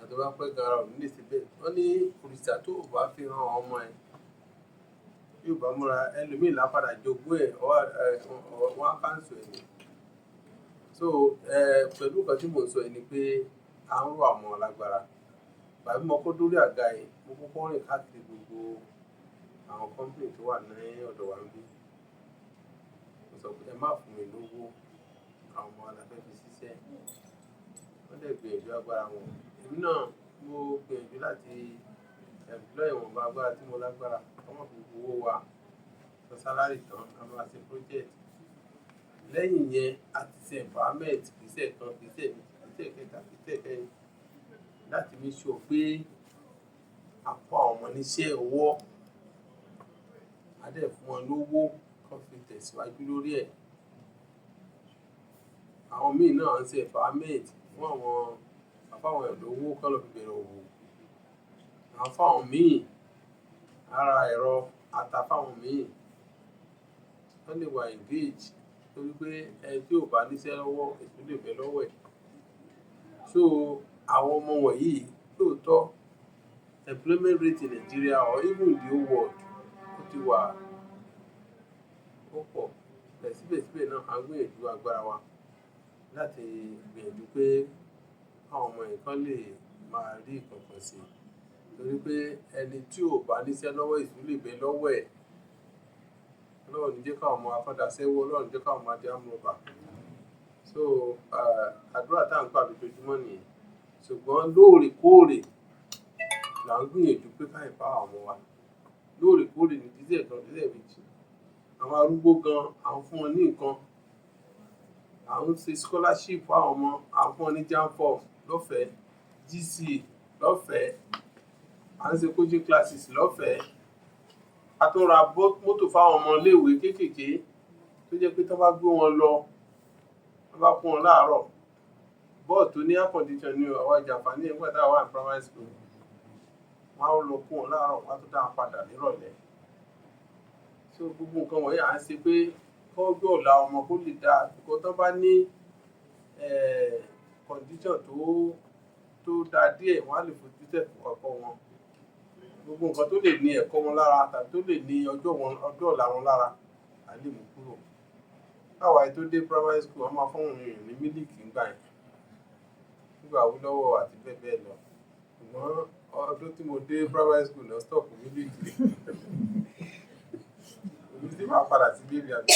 Speaker 1: àti bá pẹ́ gan ara ò ní lè ṣe bẹ́ẹ̀. Wọ́n ní òrìṣà tó ò bá fi hàn ọmọ ẹ̀ yóò bá múra, ẹlòmíì lápadà jogún ẹ̀, wọ́n á cancel ẹ̀ ni. So pẹ̀lú nǹkan tí mò ń sọ yìí ni pé à ń ró àwọn ọmọ lágbára. Bàbí mo kó dórí àga yìí, mo kọ́kọ́ rìn káàkiri gbogbo àwọn company tó wà ní ọ̀dọ̀ wa níbí. Mo sọ pé ẹ má fún mi lówó, àwọn ọmọ wa la fẹ́ fi ṣiṣẹ́. Wọ́n dẹ̀ gbìyànjú agbára wọn. Èmi náà mo gbìyànjú láti employ ìwọ̀nba agbára tí mo lágbára. Kí wọ́n má fi gbogbo owó wa san salary tán, a máa ṣe project. Lẹ́yìn yẹn, a ti ṣe empowerment, ìgbésẹ̀ kan, ìgbésẹ̀ méjì, ìgbésẹ̀ kẹta, ìgbésẹ̀ kẹrin, láti make sure pé a kọ́ àwọn ọmọ níṣẹ́ ọwọ́. A dẹ̀ fún wọn lówó kí wọ́n fi tẹ̀síwájú lórí ẹ̀. Àwọn míì náà ń ṣe empowerment fún àwọn fáwọn èèyàn lówó kí wọ́n lọ fi bẹ̀rẹ̀ òwò. À ń fáwọn míì ara ẹ̀rọ ata, fáwọn míì wọ́n lè wà engage, torí pé ẹni tí ò bá níṣẹ́ lọ́wọ́, èṣù lè bẹ́ lọ́wọ́ ẹ̀. So àwọn ọmọ wọ̀nyí, lóòótọ́, employment rate in Nigeria or even in the whole world, ó ti wà, ó pọ̀. Bẹ́ẹ̀ síbẹ̀síbẹ̀ náà, à ń gbìyànjú agbára wa láti gbìyànjú pé káwọn ọmọ yìí kán lè máa rí nǹkan kan sí i, torí pé ẹni tí ò bá níṣẹ́ lọ́wọ́, èṣù lè bẹ lọ́wọ́ ẹ̀. Ọlọ́run ní jẹ́ káwọn ọmọ afọ́dàṣẹ́wó, Ọlọ́run ní jẹ́ káwọn ọmọ adé amúrọ̀bà. So àdúrà tá à ń gbà lójoojúmọ́ nìyẹn. Ṣùgbọ́n lóòrèkóòrè là ń gbìyànjú pé ká bá àwọn ọmọ wa lóòrèkóòrè ní dídẹ̀ kan dídẹ̀ méjì. Àwọn arúgbó gan, à ń fún wọn ní nǹkan, à ń ṣe scholarship fún àwọn ọmọ, à ń fún wọn ní JAMB form lọ́fẹ̀ẹ́, GCE lọ́fẹ̀ẹ́, à ń ṣe coaching classes lọ́fẹ̀ẹ́. A tún ra mọ́tò fáwọn ọmọ iléèwé kéékèèké tó jẹ́ pé tó bá gbé wọn lọ, tó bá kó wọn láàárọ̀, bọ́ọ̀sì tó ní air condition ní àwọn ìjàǹfààní ẹ̀ nígbà tá a wà ní primary school. Wọ́n á lọ kó wọn láàárọ̀, wọ́n á tún dá wọn padà nírọ̀lẹ́. So gbogbo nǹkan wọ̀nyí à ń ṣe pé kọ́jọ́ ọ̀la ọmọ kó lè dáa, kó tó bá ní condition tó dáa díẹ̀, wọ́n á lè fojú tẹ̀ ẹ̀kọ́ wọn. Gbogbo nǹkan tó lè ní ẹ̀kọ́ wọn lára tàbí tó lè ní ọjọ́ wọn, ọjọ́ ọ̀la wọn lára, à lè mú kúrò. Káwa tó dé primary school, wọ́n máa fún àwọn èèyàn ní mílíìkì ńgbà yẹn nígbà Awólọ́wọ̀ àti bẹ́ẹ̀ bẹ́ẹ̀ lọ. Ṣùgbọ́n ọdún tí mo dé primary school náà stop mílíìkì. Èmi sì máa padà sí bébí àbí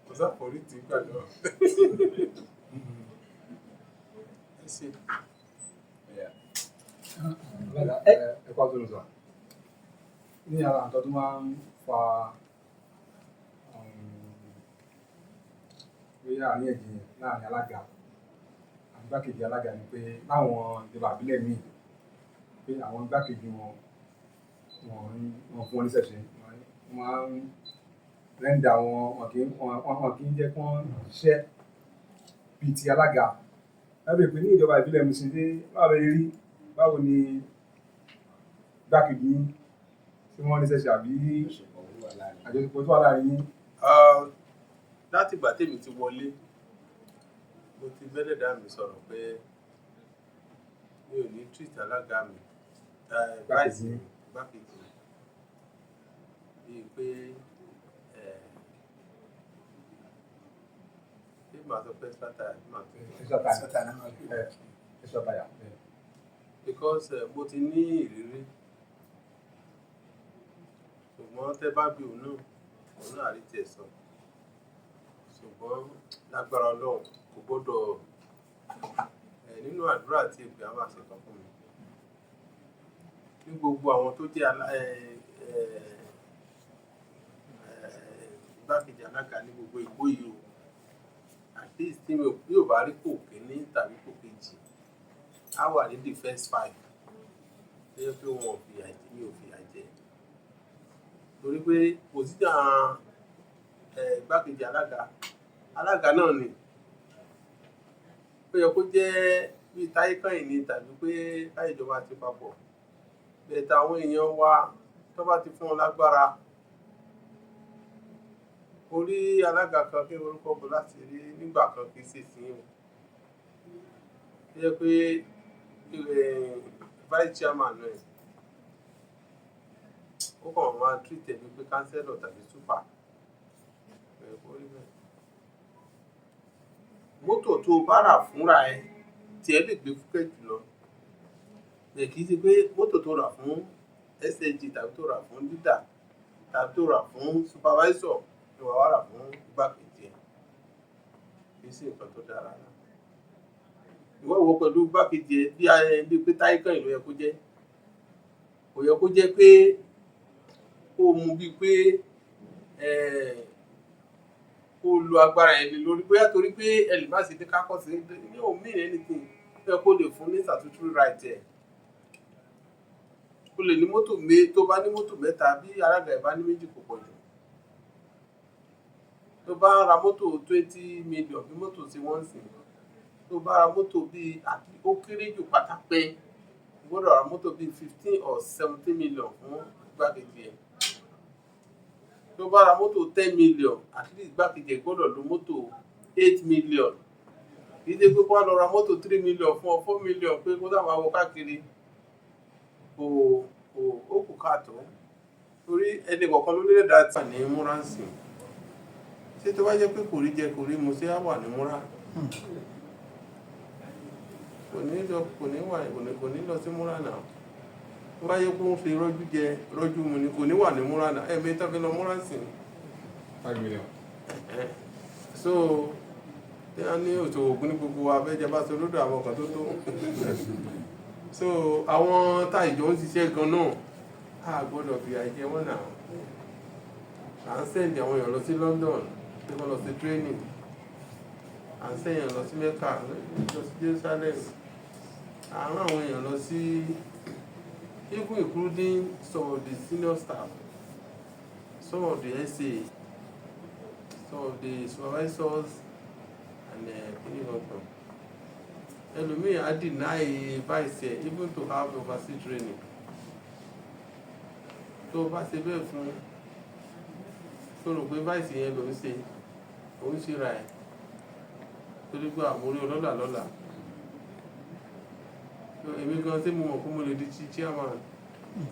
Speaker 1: kò sáfòrí tì í gbà náà. Ẹ ṣe.
Speaker 5: Alága, ẹ kọ́ àtúnṣe sọ. Ní ara nǹkan tó máa ń fa bóyá àríyànjiyàn láàrin alága àti igbákejì alága ni pé láwọn ìjọba ìbílẹ̀ míì, pé àwọn igbákejì wọn, wọn fún wọn níṣẹ́ ṣe, wọ́n máa ń render wọn, wọn kì í jẹ́ kí wọ́n ṣiṣẹ́ bíi ti alága. Lábẹ́ pé ní ìjọba ìbílẹ̀ Mushin dé, báwo lè rí, báwo ni igbákejì yín tí wọ́n níṣẹ́ ṣe àbí àjọṣepọ̀ tó wà láàrin yín?
Speaker 1: Láti ìgbà tèmi ti wọlé, mo ti bẹ́lẹ̀dá mi sọ̀rọ̀ pé mi ò ní treat alága mi, vice
Speaker 5: Igbákejì yín.
Speaker 1: Igbákejì mi bíi pé bí màá sọ pé extra tire bí màá tó
Speaker 5: Extra tire.
Speaker 8: Extra tire náà máa pè é.
Speaker 5: Extra tire.
Speaker 1: Because mo ti ní ìrírí. Ṣùgbọ́n tẹ́ bá bí òun náà, òun náà rí tiẹ̀ sọ. Ṣùgbọ́n lágbára Ọlọ́run, kò gbọ́dọ̀ nínú àdúrà àti èpè, á máa ṣe kan fún mi ní gbogbo àwọn tó jẹ́ igbákejì alága ní gbogbo ìgbó yìí o. At least tí mi ò bí ò bá rí kò kíní tàbí kò kejì, á wà ní the first five tó yẹ pé wọn ò fìyà jẹ, mi ò fìyà jẹ, torí pé position igbákejì alága, alága náà ni ó yẹ kó jẹ́ bíi táyé kànyìn ni tàbí pé káyé ìjọba ti papọ̀ bẹ́ẹ̀. Táwọn èèyàn wa tó bá ti fún wọn lágbára orí alága kan kí orúkọ bò láti rí nígbà kan, kì í ṣe sí o, tó yẹ pé vice chairman rẹ̀, ó kàn máa treat ẹ̀ bíi pé councillor tàbí super. Kò yẹ kó rí bẹ́ẹ̀. Mọ́tò tó o bá rà fúnra ẹ, tiẹ̀ lè gbé fúkẹ́ jùlọ bẹ́ẹ̀. Kì í ṣe pé mọ́tò tó rà fún SAG tàbí tó rà fún leader tàbí tó rà fún supervisor ni wàá wá rà fún igbákejì ẹ̀. Kì í ṣe nǹkan tó dára rárá. Ìwọ wo pẹ̀lú igbákejì ẹ bí ẹ bí pé táyé kan ìlú yẹ kó jẹ́, kò yẹ kó jẹ́ pé kó o mú bíi pé kó o lo agbára ẹ lé lórí, bóyá torí pé ẹ lè má ṣe dé kákọ́sí ní ò mean anything. Ó yẹ kó lè fún ní statutory right ẹ̀. O lè ní mọ́tò mé tó bá ní mọ́tò mẹ́ta, bí alága ẹ̀ bá ní méjì, kò pọ̀ jù. Tó bá ra mọ́tò 20 million, bí mọ́tò tí wọ́n ń sìn, tó bá ra mọ́tò bíi ó kéré jù pátápẹ́, o gbọ́dọ̀ ra mọ́tò bíi 15 or 17 million fún igbákejì ẹ̀. Tó bá ra mọ́tò 10 million, at least igbákejì ẹ̀ gbọ́dọ̀ lo mọ́tò 8 million. Kì í ṣe pé kó wá lọ ra mọ́tò 3 million fún ọ, 4 million, pé kó sáà máa wọ káàkiri. Kò ó kù káàtó. So Torí ẹnì kọ̀ọ̀kan ló lè dá tà ní múra ń sìn. Ṣé tó bá jẹ́ pé kò rí jẹ, kò rí mu, ṣé á wà ní múra? Kò ní lọ, kò ní wà, kò ní lọ sí múra náà. Tó bá yẹ kó ń fi rọ́jú jẹ, rọ́jú mu ni, kò ní wà ní múra náà. Ẹ̀mí tó fi lọ múra sìn.
Speaker 5: 5 million.
Speaker 1: So tí wọ́n ní òṣòwò ògùn ní gbogbo wa abẹ́jẹ́ bá so lódò àwọn kan tó tó. So àwọn tá ìjọ ń ṣiṣẹ́ gan náà, a gbọ́dọ̀ fìyà jẹ wọ́n náà. À ń send àwọn èèyàn lọ sí London pé wọ́n lọ sí training, à ń send èèyàn lọ sí Mecca, lọ sí Jerusalem, à ń rán àwọn èèyàn lọ sí, even including some of the senior staff, some of the SA, some of the supervisors and kini kankan. Ẹlòmíì á deny vice ẹ even to have overseas training. Tó o bá ṣe bẹ́ẹ̀ fún, tó rò pé vice yẹn ló ń ṣe, ó ń ṣe ra ẹ̀, torí pé àmúrí ọlọ́là lọ́la. So èmi gan tí mo mọ̀ pé mo lè di chairman,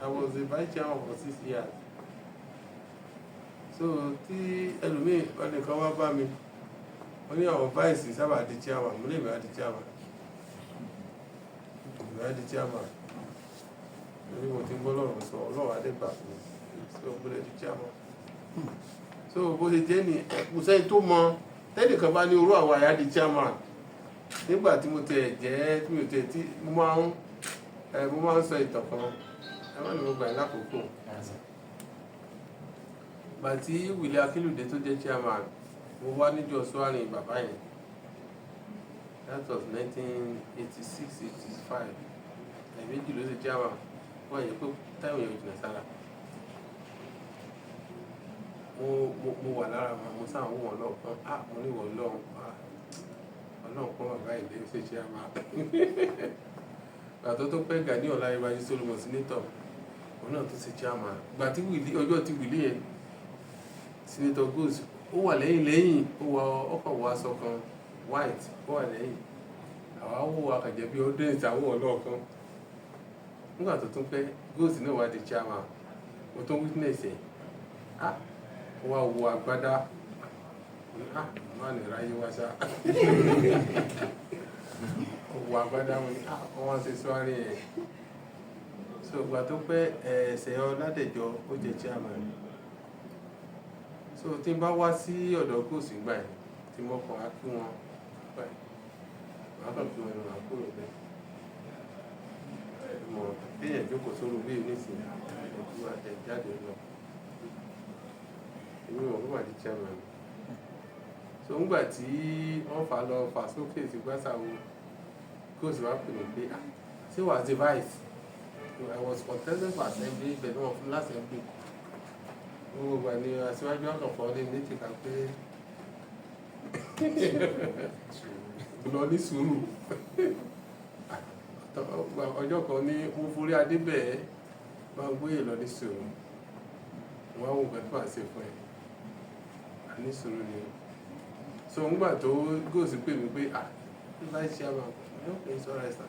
Speaker 1: I was the vice chairman for 6 years. So tí ẹlòmíì, ẹnìkan wá bá mi, wọ́n ní àwọn vice sábà di chairman, mo lè mi á di chairman, èmi á di chairman, torí mo ti ń gbọ́ lọ́rùn sọ, Ọlọ́run á dé gbà fún mi, so mo lè di chairman. So bó ṣe jẹ́ ní, kò sẹ́ni tó mọ. Tẹ́nìkan bá ní orú àwọn àyà di chairman nígbà tí mo tẹ̀ jẹ́, tí mo tẹ̀ tí mo máa ń sọ ìtàn kan. Ẹ má ní mo gbà yín lákòókò. Gbà tí Wìlé Akínlùdé tó jẹ́ chairman, mo wá níjọ́ swearing bàbá yẹn. That was 1986, 85. Ẹ̀ẹ̀mejì ló ṣe chairman. Wọ́n yẹ pé táwọn èèyàn jìnnà sára. Mo wà lára wọn, mo sáà ń wò wọ́n lọ́ọ̀kan. Ah, mo ní wọ́n lọ́hùn, ah, Ọlọ́run kọ́ bàbá ilé ṣe chairman. Gbà tó pẹ́, Gani Ọláyíwájú Solomon, senator, òun náà tó ṣe chairman. Gbà tí Wìlí, ọjọ́ tí Wìlí yẹn, Senator Gold, ó wà lẹ́yìn lẹ́yìn, ó wọ ọkọ̀, wọ aṣọ kan white, ó wà lẹ́yìn. Àwa wò akàjẹ́ bí audience, àwọn ọlọ́ọ̀kan. Nígbà tó tún pẹ́, Gold náà wá di chairman, mo tún witness ẹ̀. Ah, ó wá wọ agbádá. Ah, má ní ráyé wá ṣá. Ó wọ agbádá wọn ni. Ah, wọ́n wá ṣe swearing ẹ̀. So ìgbà tó pẹ́, ẹ̀ẹ́sẹ̀ Ọládẹ̀jọ, ó jẹ́ chairman. So tí n bá wá sí ọ̀dọ̀ Gold gbà yẹn, tí mo kàn á kí wọn gbà yẹn, màá kàn kí wọn ní, màá kúrò bẹ́ẹ̀. Mọ̀ téèyàn jókòó sórí bíi nísìnyí, ojú ẹ̀ jáde lọ, èmi mọ̀ fún màdí chairman. So ńgbà tí wọ́n fà lọ fà sókè sí gbàsàwò, Gold wá pè mí pé, "Ah, ṣé wàá ṣe vice?" I was contesting for assembly, bẹ́ẹ̀ ni wọ́n fún mi l'assembly. Gbogbo ìgbà ni aṣíwájú àkànfọ́ lé méjì ká pé lọ ní sùúrù. Ọjọ́ kan ní mo forí adé bẹ́ẹ̀ máa gbé lọ ní sùúrù, wọ́n á wò nǹkan tó wà ṣe fún ẹ, a ní sùúrù ni. So ńgbà tó Gold pè mí pé, "Ah, vice chairman," no, it's alright, sir.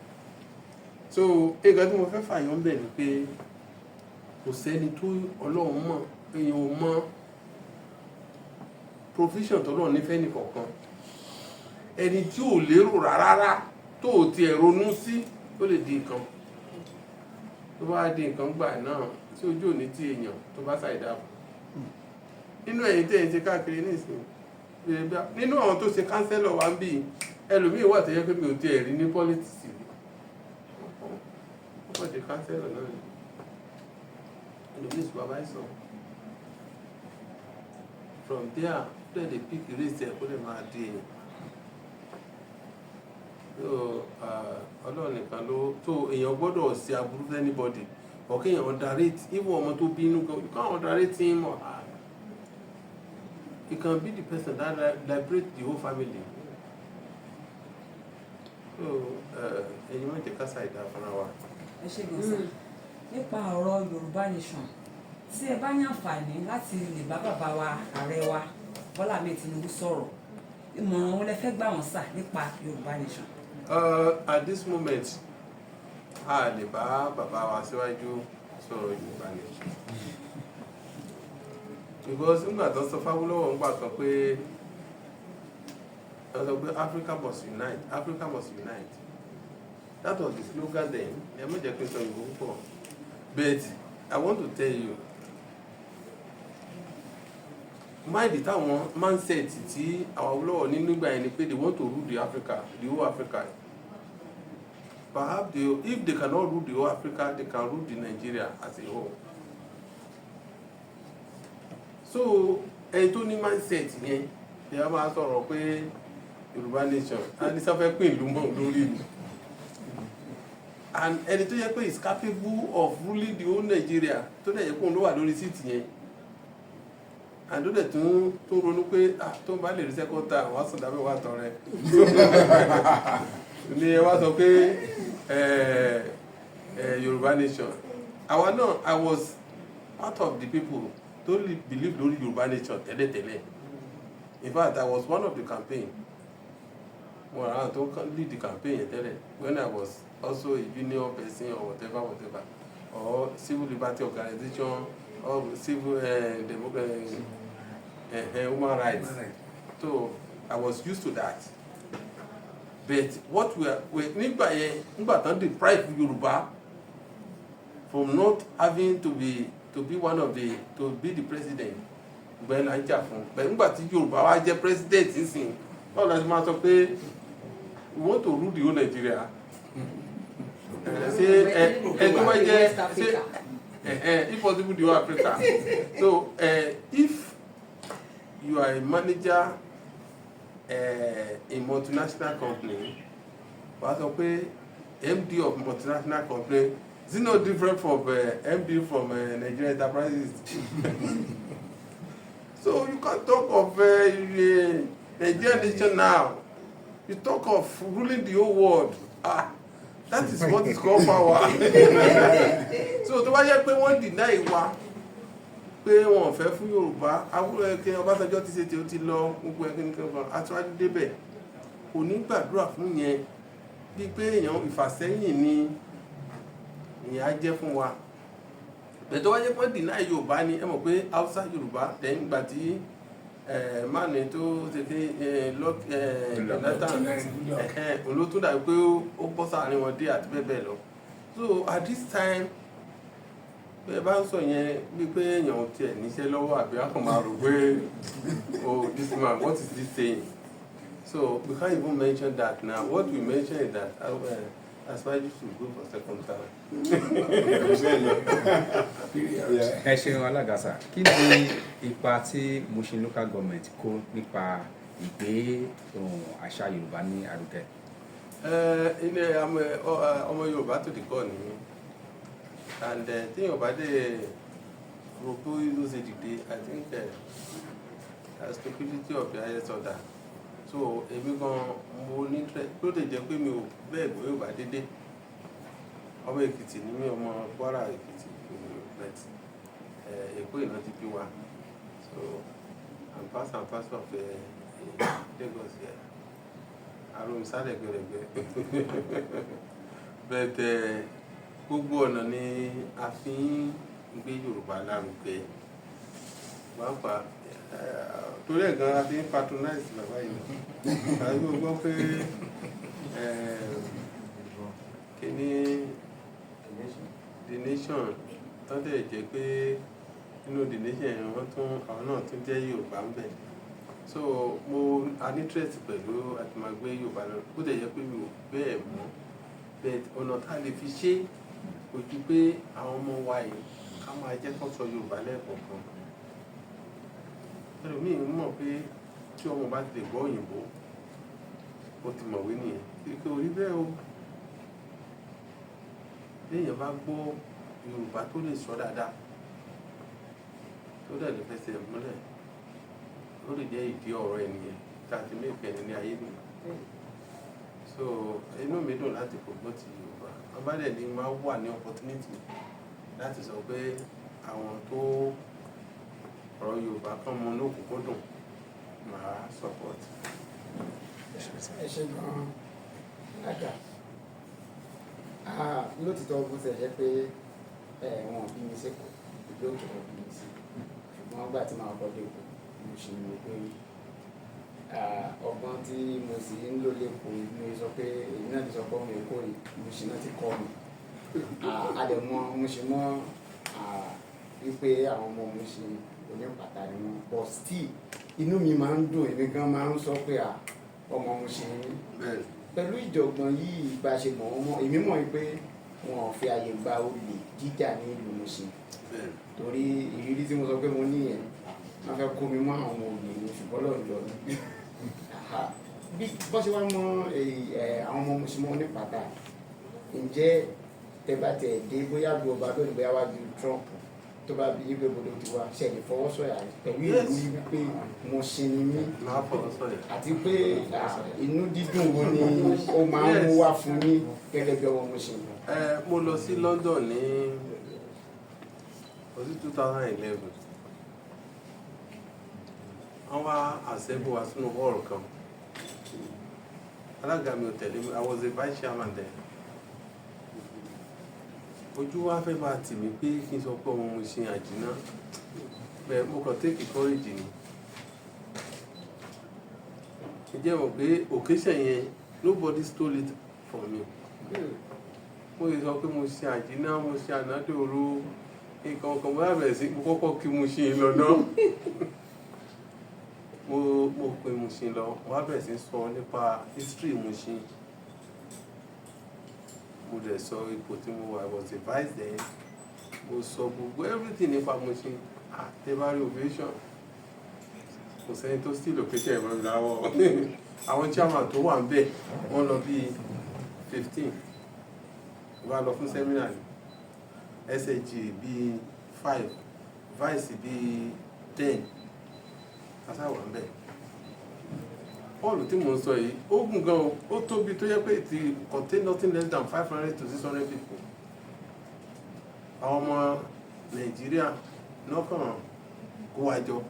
Speaker 1: So nǹkan tí mo fẹ́ fàyàn ń bẹ̀ ni pé kò sẹ́ni tó Ọlọ́run mọ̀. Èèyàn ò mọ̀ provision tó lọ́ọ̀ nífẹ̀ẹ́ nìkọ̀ọ̀kan. Ẹni tí ò lérò rárá, tó ò tiẹ̀ ronú sí, ó lè di nǹkan. Tó bá di nǹkan gbà náà tí ojú òní tí èèyàn tó bá ṣàìdá fún nínú ẹ̀yìn tí ẹ̀yin ṣe káàkiri nísìnyí, nínú àwọn tó ṣe councillor wa ń bì, ẹlòmíì wà tó yẹ pé mi ò tiẹ̀ rí ní politics rí, ó kàn di councillor náà ni. Ẹlòmíì supervisor. From there, ó dẹ̀ lè pick race ẹ̀, kó lè máa di èèyàn. So Ọlọ́run nìkan ló tó. Èèyàn gbọ́dọ̀ ṣe aburú fún anybody or kéèyàn underrate even ọmọ tó bínú gan. You can't underrate him or her. You can be the person that liberate the whole family. So ẹ̀yin má jẹ́ ká ṣàìdá fúnra wa.
Speaker 2: Ẹ ṣe gan sir. Nípa ọ̀rọ̀ Yorùbá Nation, tí ẹ bá ní àǹfààní láti lè bá bàbá wa, ààrẹ wa Bọ́lá Ahmed Tinubu sọ̀rọ̀, ìmọ̀ràn wo lẹ fẹ́ gbà wọ́n sà nípa Yorùbá Nation?
Speaker 1: At this moment, a lè bá bàbá wa síwájú sọ̀rọ̀ Yorùbá Nation. Because nígbà tó sọ f'Áwólọ́wọ̀ ńgbà kan pé wọ́n sọ pé "Africa must unite, Africa must unite." That was the slogan then. Ẹ má jẹ́ kí n sọ ìbò púpọ̀, but I want to tell you, mind táwọn mindset tí àwọn Awólọ́wọ̀ ní nígbà yẹn ni pé they want to rule the Africa, the whole Africa. Perhaps if they cannot rule the whole Africa, they can rule the Nigeria as a whole. So ẹni tó ní mindset yẹn ni a máa sọ̀rọ̀ pé Yorùbá nation a ní sáfẹ́ pín ìlú mọ́ lórí mi, and ẹni tó yẹ pé is capable of ruling the whole Nigeria, tó dẹ̀ yẹ kó ló wà lórí seat yẹn, and tó dẹ̀ tún tó ronú pé, ah, tó ń bá lè rí second time, wàá sùn dábẹ́ wà tọrẹ ní ẹ wá sọ pé ẹ ẹ Yorùbá nation. Àwa náà, I was part of the people tó believe lórí Yorùbá nation tẹ́lẹ̀tẹ́lẹ̀. In fact, I was one of the campaign, mo rà tó lead the campaign yẹn tẹ́lẹ̀ when I was also a junior person or whatever whatever, or civil liberty organization or civil human rights. So I was used to that. But what we are we nígbà yẹn, nígbà tán deprive Yorùbá from not having to be one of the to be the president, gbẹ là ń jà fún. But nígbà tí Yorùbá wá jẹ́ president nísìnyí, báwo la ṣe máa sọ pé we want to rule the whole Nigeria? Ṣé ẹ ẹ tó bá jẹ́ ṣé ẹ if possible the whole Africa. So if you are a manager in multinational company, wàá sọ pé MD of multinational company is no different from MD from Nigerian enterprises. So you can't talk of Nigerian nation now. You talk of ruling the whole world. Ah, that is what is called power. So tó bá yẹ pé wọ́n deny wa pé wọn ò fẹ́ fún Yorùbá, awúrò kí Ọbásanjọ́ ti ṣe tí ó ti lọ gbogbo ẹ̀ kíni kankan, aṣáájú débẹ̀ kò ní gbàdúrà fún yẹn, bíi pé èèyàn ìfàsẹ́yìn ni ìyẹn á jẹ́ fún wa. Bẹ́ẹ̀ tó wá jẹ́ pé deny Yorùbá ni, ẹ mọ̀ pé Hausa, Yorùbá lẹ́yìn ìgbà tí máàní tó ṣe fi Jonathan, òun ló tún dàbí pé ó bọ́ sáàrin wọn dé àti bẹ́ẹ̀ bẹ́ẹ̀ lọ. So at this time, bẹ́ẹ̀ bá ń sọ yẹn bíi pé èèyàn ò tiẹ̀ níṣẹ́ lọ́wọ́, àbí a kàn máa rò pé, "Oh, this man, what is this saying?" So we can't even mention that now. What we mention is that Asiwaju should go for second term.
Speaker 5: Ẹ ṣeun, alága sà. Kí ni ipa tí Mushin Local Government kó nípa ìgbé ohun àṣà Yorùbá ní arugẹ?
Speaker 1: Ilé ọmọ Yorùbá tó di kọ́ ni mí, and tí Yorùbá dé ro bí ó ṣe dìde, I think stupidity of the highest order. So èmi gan mo ní interest tó lè jẹ́ pé mi ò bẹ́ẹ̀ gbọ́ Yorùbá dédé. Ọmọ Èkìtì ni mí, ọmọ Kwara Èkìtì, but Èkó ìná ti bí wa. So I'm part and parcel of Lagos here, àrùn ìsàlẹ̀ gbẹrẹgbẹ. But gbogbo ọ̀nà ni a fi ń gbé Yorùbá lárugẹ, pàápàá torí ẹ̀ gan a fi ń patronize bàbá yìí náà. Àbí o gbọ́ pé kíní The Nation tó dẹ̀ jẹ́ pé nínú The Nation yẹn, wọ́n tún àwọn náà tún jẹ́ Yorùbá ń bẹ̀. So mo a ní interest pẹ̀lú àti máa gbé Yorùbá lọ, bó dẹ̀ jẹ́ pé mi ò bẹ́ẹ̀ mọ̀. But ọ̀nà tá a lè fi ṣe kò ju pé àwọn ọmọ wa yìí, ká máa jẹ́ kó sọ Yorùbá lẹ́ẹ̀kọ̀ọ̀kan. Ẹlòmíì ń mọ̀ pé tí ọmọ bá ti lè gbọ́ òyìnbó, ó ti mọ̀wé nìyẹn. Kí kò rí bẹ́ẹ̀ o. Téèyàn bá gbọ́ Yorùbá tó lè sọ dáadáa, tó dẹ̀ lè fẹsẹ̀ múlẹ̀, ó lè jẹ́ ìdí ọ̀rọ̀ ènìyàn tá a ti mú ìkẹyìn ní ayé nìyẹn. So inú mi dùn láti promote Yorùbá. Wọ́n bá dẹ̀ ní máa wà ní opportunity láti sọ pé àwọn tó ọ̀rọ̀ Yorùbá kan mọ ní òkúnkúndùn, màá support.
Speaker 9: Ẹ ṣe gan-an, alága. Lótìtọ́, bó ṣe jẹ́ pé wọn ò bí mi sẹ́kọ̀ọ́, ìlú òkè wọn bí mi sí, ṣùgbọ́n Ṣùgbọ́n nígbà tí màá kọ́ dé Èkó, Mushin ni mo gbé rí. Ọgbọ́n tí mo sì ń lò lẹ́kọ̀ọ́, mo sọ pé èmi náà ti sọ pé ọmọ Èkó yìí, Mushin náà ti kọ́ mi. A dẹ̀ mọ Mushin mọ́ wípé àwọn ọmọ Mushin onípàtà ni wọ́n, but still inú mi máa ń dùn, èmi gan máa ń sọ pé ọmọ Mushin ni mí. Pẹ̀lú ìjọ̀gbọ̀n yìí, bá ṣe mọ̀ wọ́n mọ́, èmi mọ̀ wípé wọn ò fi àyè gba olè jíjà ní ìlú Mushin, torí ìrírí tí mo sọ pé mo ní yẹn, wọ́n fẹ́ kó mi mọ́ àwọn olè ní, ṣùgbọ́n lọ́ọ̀ yọ mí. Bí bọ́n ṣe wá mọ àwọn ọmọ Mushin mọ́ onípàtà, ǹjẹ́ tẹ bá tẹ̀ dé, bóyá lu ọba lónìí, bóyá wá ju Trump, tó bá bí yípe bolo ti wá ṣe lè fọwọ́ sọ̀yà pẹ̀lú ìlú wípé Mushin ni mí?
Speaker 1: Máa fọwọ́ sọ̀yà.
Speaker 9: Àti pé inú dídùn wo ni ó máa ń mú wá fún yín gẹ́gẹ́ bí ọmọ Mushin?
Speaker 1: Ẹ, mo lọ sí London ní ọdún 2011. Wọ́n wá assemble wa sínú hall kan. Alága mi ò tẹ̀lé mi. I was the vice chairman there. Ojú wa fẹ́ máa tì mí pé kí n sọ pé ọmọ Mushin àjìná bẹ́ẹ̀. Mo kàn take courage ni. Ǹjẹ́ mọ̀ pé occasion yẹn, nobody stole it from me. Mo lè sọ pé mo ṣe àjìná, mo ṣe ànádòrò nǹkan kan. Mo bẹ̀rẹ̀ sí, mo kọ́kọ́ kí Mushin lọ náà. Mo pe Mushin lọ, mo wá bẹ̀rẹ̀ sí sọ nípa history Mushin. Mo dẹ̀ sọ ipò tí mo wà. I was a vice then. Mo sọ gbogbo everything nípa Mushin. Àtẹ̀bárí ovation, kò sẹ́ni tó steal occasion ìmọ̀ mi láwọ̀. Àwọn chairman tó wà ń bẹ̀, wọ́n lọ bíi 15. Wọ́n á lọ fún seminar ní SAG bíi five, vice bíi 10, asáwà ń bẹ̀. Hall tí mò ń sọ yìí, ó gùn gan o, ó tóbi tó yẹ pé it contain nothing less than 500 to 600 people. Àwọn ọmọ Nàìjíríà náà kàn kó wa jọ.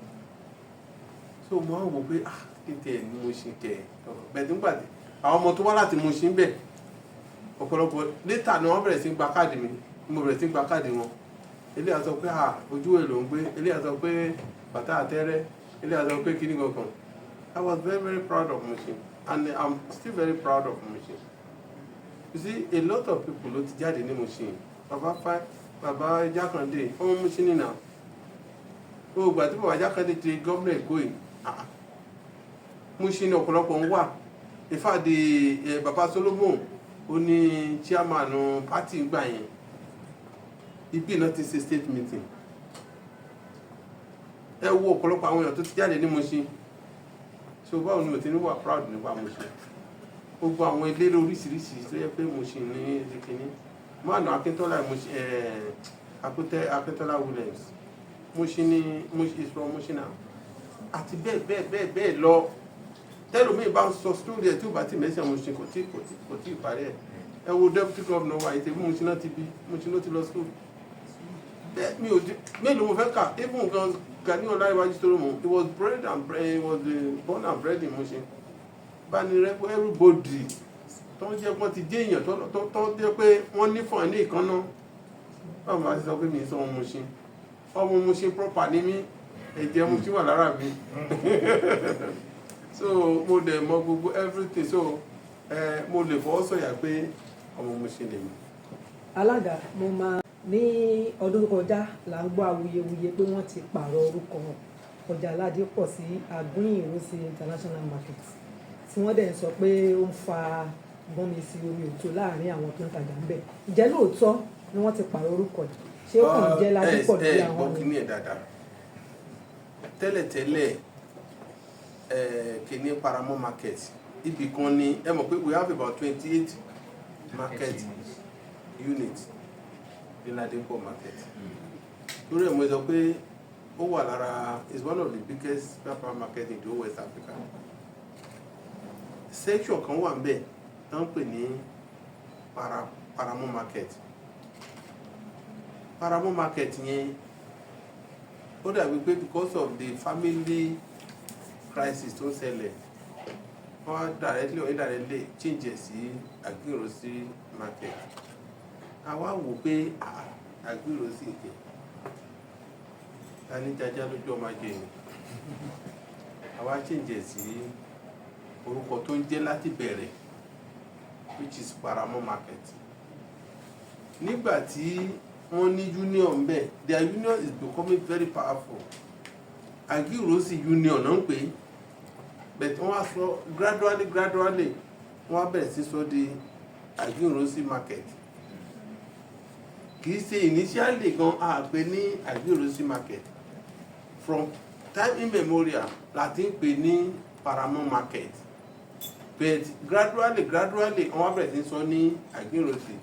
Speaker 1: So mo á wò pé, ah, kí tiẹ̀ ní mo ṣe kẹ̀ bẹ́ẹ̀. Nígbà tí àwọn ọmọ tó wá láti Mushin bẹ̀, ọ̀pọ̀lọpọ̀ later ni wọ́n bẹ̀rẹ̀ sí gba káàdì mi, mo bẹ̀rẹ̀ sí gba káàdì wọn. Eléyà sọ pé, ah, ojú èlò ń gbé. Eléyà sọ pé bàtà àtẹ́rẹ́. Eléyà sọ pé kíní kankan. I was very, very proud of Mushin and I'm still very proud of Mushin. You see, a lot of people ló ti jáde ní Mushin. Bàbá fa, bàbá Jákàndé, ọmọ Mushin nìyà. Gbogbo ìgbà tí bàbá Jákàndé ti gómìnà Èkó yìí, ah, Mushin ní ọ̀pọ̀lọpọ̀ ń wà. In fact, the bàbá Solomon, ó ní chairman party gbà yẹn, ibi náà ti ṣe state meeting. Ẹ wo ọ̀pọ̀lọpọ̀ àwọn èèyàn tó ti jáde ní Mushin. So báwo ni o ti ní wà proud nípa Mushin? Gbogbo àwọn eléré oríṣiríṣi tó yẹ pé Mushin ní kínní, mọ́ànà Akíntọ́lá Mushin, Akíntọ́lá Williams, Mushin ní, Mushin is from Mushin now, àti bẹ́ẹ̀ bẹ́ẹ̀ bẹ́ẹ̀ bẹ́ẹ̀ lọ. Tẹ́lòmíì bá ń sọ story ẹ̀, tí ò bá ti mẹ́sàn Mushin, kò tí parí ẹ̀. Ẹ wo deputy governor wa, ètò ìbí Mushin náà ti bí, Mushin ló ti lọ school. Bẹ́ẹ̀ mi ò di mélòó mo fẹ́ kà. Even gan Gani Ọláníwájú Solomon, he was bred and bred, he was born and bred in Mushin. Banirẹ, everybody tó ń jẹ́ pọ́n ti dé èèyàn tó jẹ́ pé wọ́n ní fún ẹ ní ìkànnà. Báwo máa ti sọ pé mi sọ ọmọ Mushin? Ọmọ Mushin proper ní mí. Ẹ̀jẹ̀ Mushin wà lára mi. So mo dẹ̀ mọ gbogbo everything. So mo lè fọwọ́ sọ̀yà pé ọmọ Mushin lèmi.
Speaker 6: Alága, mo máa ní ọdún tó kọjá là ń gbọ́ awuyewuye pé wọ́n ti pààrọ̀ orúkọ ọjà Aládìpọ̀ sí Aguiyi Ironsi International Market, tí wọ́n dẹ̀ ń sọ pé ó ń fa gbọ́nmi sí omi òtó láàrin àwọn tó ń tajà ń bẹ̀. Ǹjẹ́ lóòótọ́ ni wọ́n ti pààrọ̀ orúkọ yìí? Ṣé ó kàn jẹ́ Ládìpọ̀ lórí
Speaker 1: Ẹ
Speaker 6: àwọn
Speaker 1: gbọ́
Speaker 6: ni?
Speaker 1: Kíní ẹ̀ dáadáa. Tẹ́lẹ̀tẹ́lẹ̀, ẹ kíní Paramount Market, ibì kan ni. Ẹ mọ̀ pé we have about 28 market unit ní Ládìpọ̀ Market. Torí ẹ̀ mo sọ pé ó wà lára, is one of the biggest spare market in the whole West Africa. Section kan wà níbẹ̀ tó ń pè ní Paramount Market. Paramount Market yẹn, ó dàbí pé because of the family crisis tó ń ṣẹlẹ̀, wọ́n á directly or indirectly change ẹ̀ sí Aguiyi Ironsi Market. A wá wò pé, ah, Aguiyi Ironsi kẹ̀. Ta ní jájá lójú ọmọ ajé ni. Àwa change ẹ̀ sí orúkọ tó ń jẹ́ láti bẹ̀rẹ̀, which is Paramount Market. Nígbà tí wọ́n ní union bẹ́ẹ̀, their union is becoming very powerful. Aguiyi-Ironsi Union náà ń pè é, but wọ́n wá sọ gradually gradually, wọ́n wá bẹ̀rẹ̀ sí sọ di Aguiyi-Ironsi Market. Kì í ṣe initially gan a pè ní Aguiyi-Ironsi Market. From time immemorial la ti ń pè ní Paramount Market, but gradually gradually, wọ́n wá bẹ̀rẹ̀ sí sọ ní Aguiyi-Ironsi.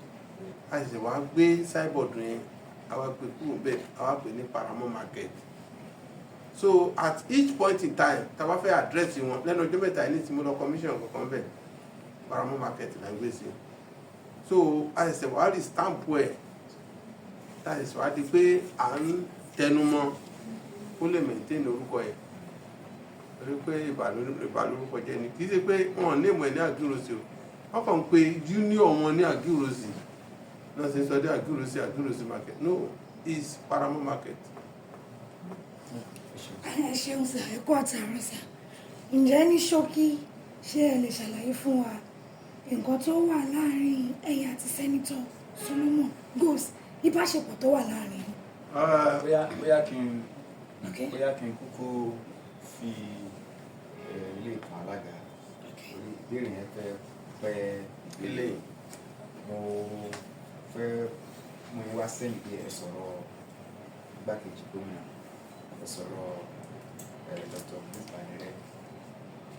Speaker 1: A sì wá gbé signboard yẹn, a wá gbé kúrò bẹ́ẹ̀, a wá pè ní Paramount Market. So at each point in time tá a bá fẹ́ address wọn, lẹ́nu ọjọ́ mẹ́ta yìí ní tí mo lọ commission kankan bẹ́ẹ̀, Paramount Market là ń gbé sí. So a ṣẹ̀ṣẹ̀ wá rí stamp ẹ̀, tá a ṣẹ̀ṣẹ̀ wá di pé à ń tẹnu mọ́ kó lè maintain orúkọ ẹ̀, torí pé ìbàlórúkọ jẹ́ ni. Kì í ṣe pé wọn ní ìmọ̀ ẹ̀ ní Aguiyi-Ironsi o, wọ́n kàn ń pe union wọn ní Aguiyi-Ironsi náà ṣe ń sọ dé Aguiyi-Ironsi, Aguiyi-Ironsi Market. No, is Paramount Market.
Speaker 10: Ẹ ṣeun sir, ẹ kú àtàrà sir. Ǹjẹ́ ní ṣókí, ṣé ẹ lè ṣàlàyé fún wa nǹkan tó wà láàrin ẹ̀yin àti Senator Solomon Goes, ìbáṣepọ̀ tó wà láàrin yín?
Speaker 5: Bóyá kí n bóyá kí n kúkú fi ilé ìtàn alága, torí ìbéèrè yẹn fẹ́ pẹ́.
Speaker 1: Ilé.
Speaker 9: Mo fẹ́ mú yín wá sẹ́yìn bí ẹ sọ̀rọ̀ igbákejì gómìnà, ẹ sọ̀rọ̀ Dr. Muiz Banire,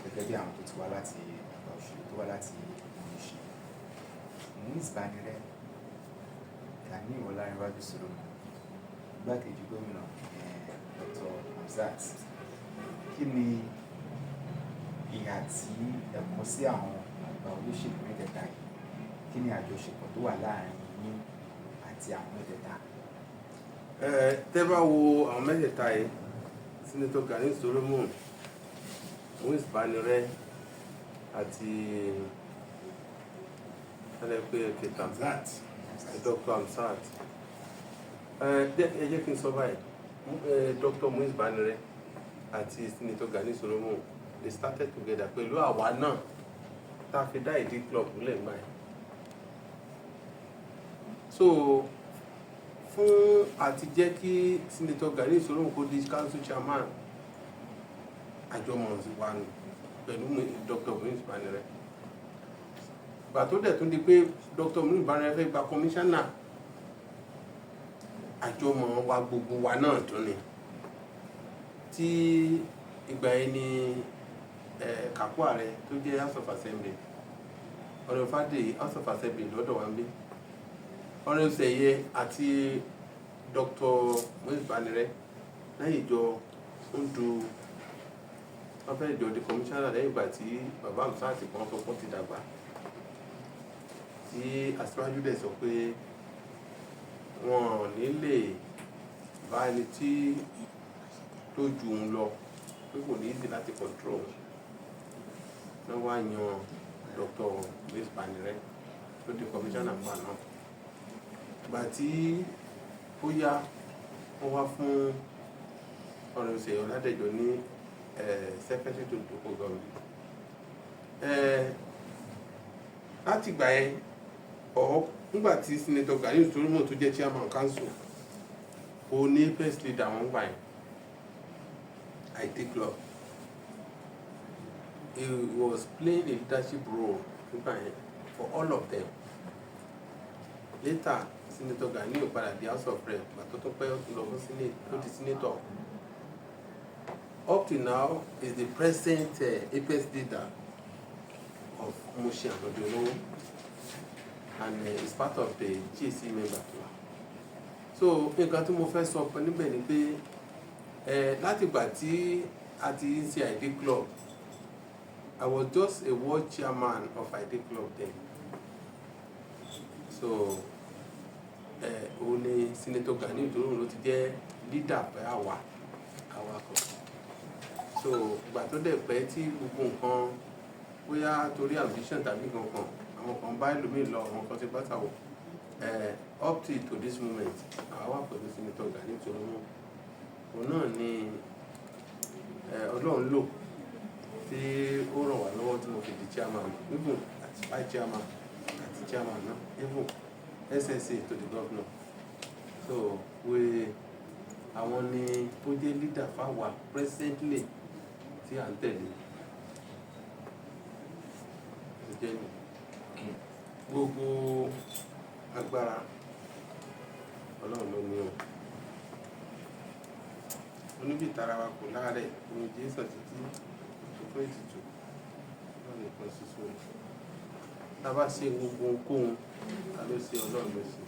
Speaker 9: gẹ́gẹ́ bí àwọn tó ti wá láti àgbà òṣèlú, tó wá láti Mushin. Muiz Banire, Gani Ọlárẹ̀wájú Solomon, igbákejì gómìnà, Dr. Hamzat, kí ni ìhà tí ẹ kọ sí àwọn àgbà olóṣèlú mẹ́tẹ̀ẹ̀ta yìí? Kí ni àjọṣepọ̀ tó wà láàrin yín àti àwọn mẹ́tẹ̀ẹ̀ta?
Speaker 1: Ẹ tẹ́ bá wo àwọn mẹ́tẹ̀ẹ̀ta yìí, Senator Gani Solomon, Muiz Banire àti ẹlẹ́pẹ́ kẹta.
Speaker 4: Hamzat.
Speaker 1: Dr. Hamzat. Ẹ jẹ́ kí n sọ báyìí, Dr. Muiz Banire àti Senator Gani Solomon, they started together pẹ̀lú àwa náà tá a fi dá ìdí club lẹ́gbàá yìí. So fún àti jẹ́ kí Senator Gani Solomon kó di council chairman, àjọmọ̀ wa ni pẹ̀lú Dr. Muiz Banire. Gbà tó dẹ̀ tún di pé Dr. Muiz Banire fẹ́ gba commissioner, àjọmọ̀ wa gbogbo wa náà tún ni. Tí ìgbà yẹn ni Kàkú Ààrẹ tó jẹ́ House of Assembly, ọ̀rẹ́ Fàdé, House of Assembly lọ́dọ̀ wa ń bí, ọ̀rẹ́ Sẹ̀yẹ àti Dr. Muiz Banire lẹ́yìn ìjọ ń du, wọ́n fẹ́ jọ di commissioner lẹ́yìn ìgbà tí bàbá Hamzat kan sọ pé ó ti dàgbà, tí aṣíwájú dẹ̀ sọ pé wọn ò ní lè bá ẹni tí tó ju òun lọ, pé kò ní easy láti control. Wọ́n wá yan Dr. Muiz Banire tó di commissioner gbà náà. Ìgbà tí ó yá, wọ́n wá fún ọ̀rẹ́ Ṣèyí Ọládẹ̀jọ ní secretary to the local government. Láti ìgbà yẹn ọ̀, nígbà tí Senator Gani Solomon tó jẹ́ chairman council, ó ní first leader wọn gbà yẹn, IT club, he was playing a leadership role nígbà yẹn for all of them. Later, Senator Gani ò padà di House of Rep. Gbà tó tún pẹ́, ó tún lọ fún senate, ó di senator. Up till now is the present APC leader of Mushin and Odi-Olowo and is part of the GAC member too. So nǹkan tí mo fẹ́ sọ pé níbẹ̀ ni pé láti ìgbà tí a ti ń ṣe ID club, I was just a ward chairman of ID club then. So òun ni Senator Gani Ìdúró ló ti jẹ́ leader pé àwa awakọ̀. So ìgbà tó dẹ̀ pẹ́ tí gbogbo nǹkan, bóyá torí ambition tàbí nǹkan kan, àwọn kan bá ẹlòmíì lọ, àwọn kan ti bá tàwọ̀, up till to this moment, àwa wà pẹ̀lú Senator Gani Solomon. Òun náà ni Ọlọ́run lò tí ó ràn wá lọ́wọ́ tí mo fi di chairman, even àti vice chairman àti chairman náà, even SSA to the governor. So we, àwọn ni tó jẹ́ leader fáwa presently tí à ń tẹ̀lé. Ó jẹ́ ní gbogbo agbára, Ọlọ́run ló ní o. Oníbi ìtara wa kò láàárẹ̀ omi Jésù títí fún ètùtù, Ọlọ́run nìkan ṣoṣo. Tá a bá ṣe gbogbo ohunkóhun, ta ló ṣe? Ọlọ́run ló ṣe.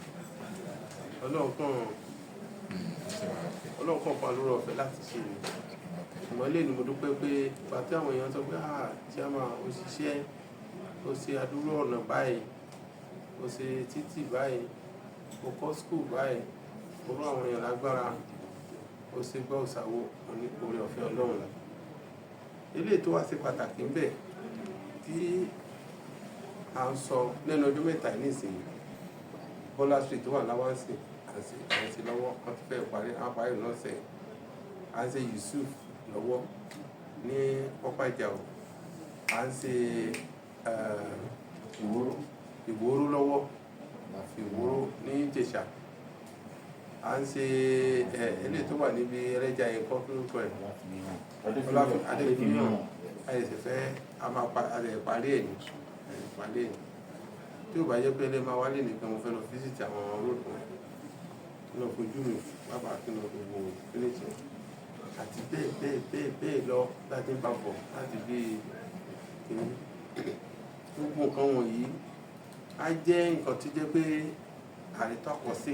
Speaker 1: Ọlọ́run kàn fún wa lórí ọ̀fẹ́ láti ṣe ni. Ṣùgbọ́n lè ní mo dúpẹ́ pé ìgbà tí àwọn èèyàn sọ pé, "Ah, chairman, ó ṣiṣẹ́, ó ṣe àdúrà ọ̀nà báyìí, ó ṣe títì báyìí, ó kọ́ school báyìí, ó rán àwọn èèyàn lágbára, ó ṣe gbọ́ òṣàwò," oní oore ọ̀fẹ́ Ọlọ́run. Eléyìí tó wá ṣe pàtàkì ńbẹ̀ tí à ń sọ lẹ́nu ọjọ́ mẹ́ta yìí nísìnyí, Bọ́lá Street tó wà láwáǹsì, à ń ṣe lọ́wọ́, wọ́n ti fẹ́ parí, àwọn parí lọ́sẹ̀. À ń ṣe Yusuf lọ́wọ́ ní Pápá Ìjàò, à ń ṣe Ìwòrò lọ́wọ́, Ìwòrò ní Ìjẹ̀ṣà, à ń ṣe eléyìí tó wà níbi ẹlẹ́ja yẹn kọ́, kí lórúkọ ẹ̀? Adéfìmíhàn. Àyẹ̀sẹ̀ fẹ́ a máa pa àyẹ̀ parí ẹ̀ ní àyẹ̀ parí ẹ̀ ní. Tí ò bá jẹ́ pé ẹlẹ́ máa wálé nìkan, mo fẹ́ lọ visit àwọn road wọn, lọ fojú mi pápá kí n lọ gbogbo finish àti bẹ́ẹ̀ bẹ́ẹ̀ bẹ́ẹ̀ bẹ́ẹ̀ lọ láti ń bá bọ̀ láti bí kìíní. Gbogbo nǹkan wọ̀nyí á jẹ́ nǹkan tó jẹ́ pé àrítọ́kọ̀ sí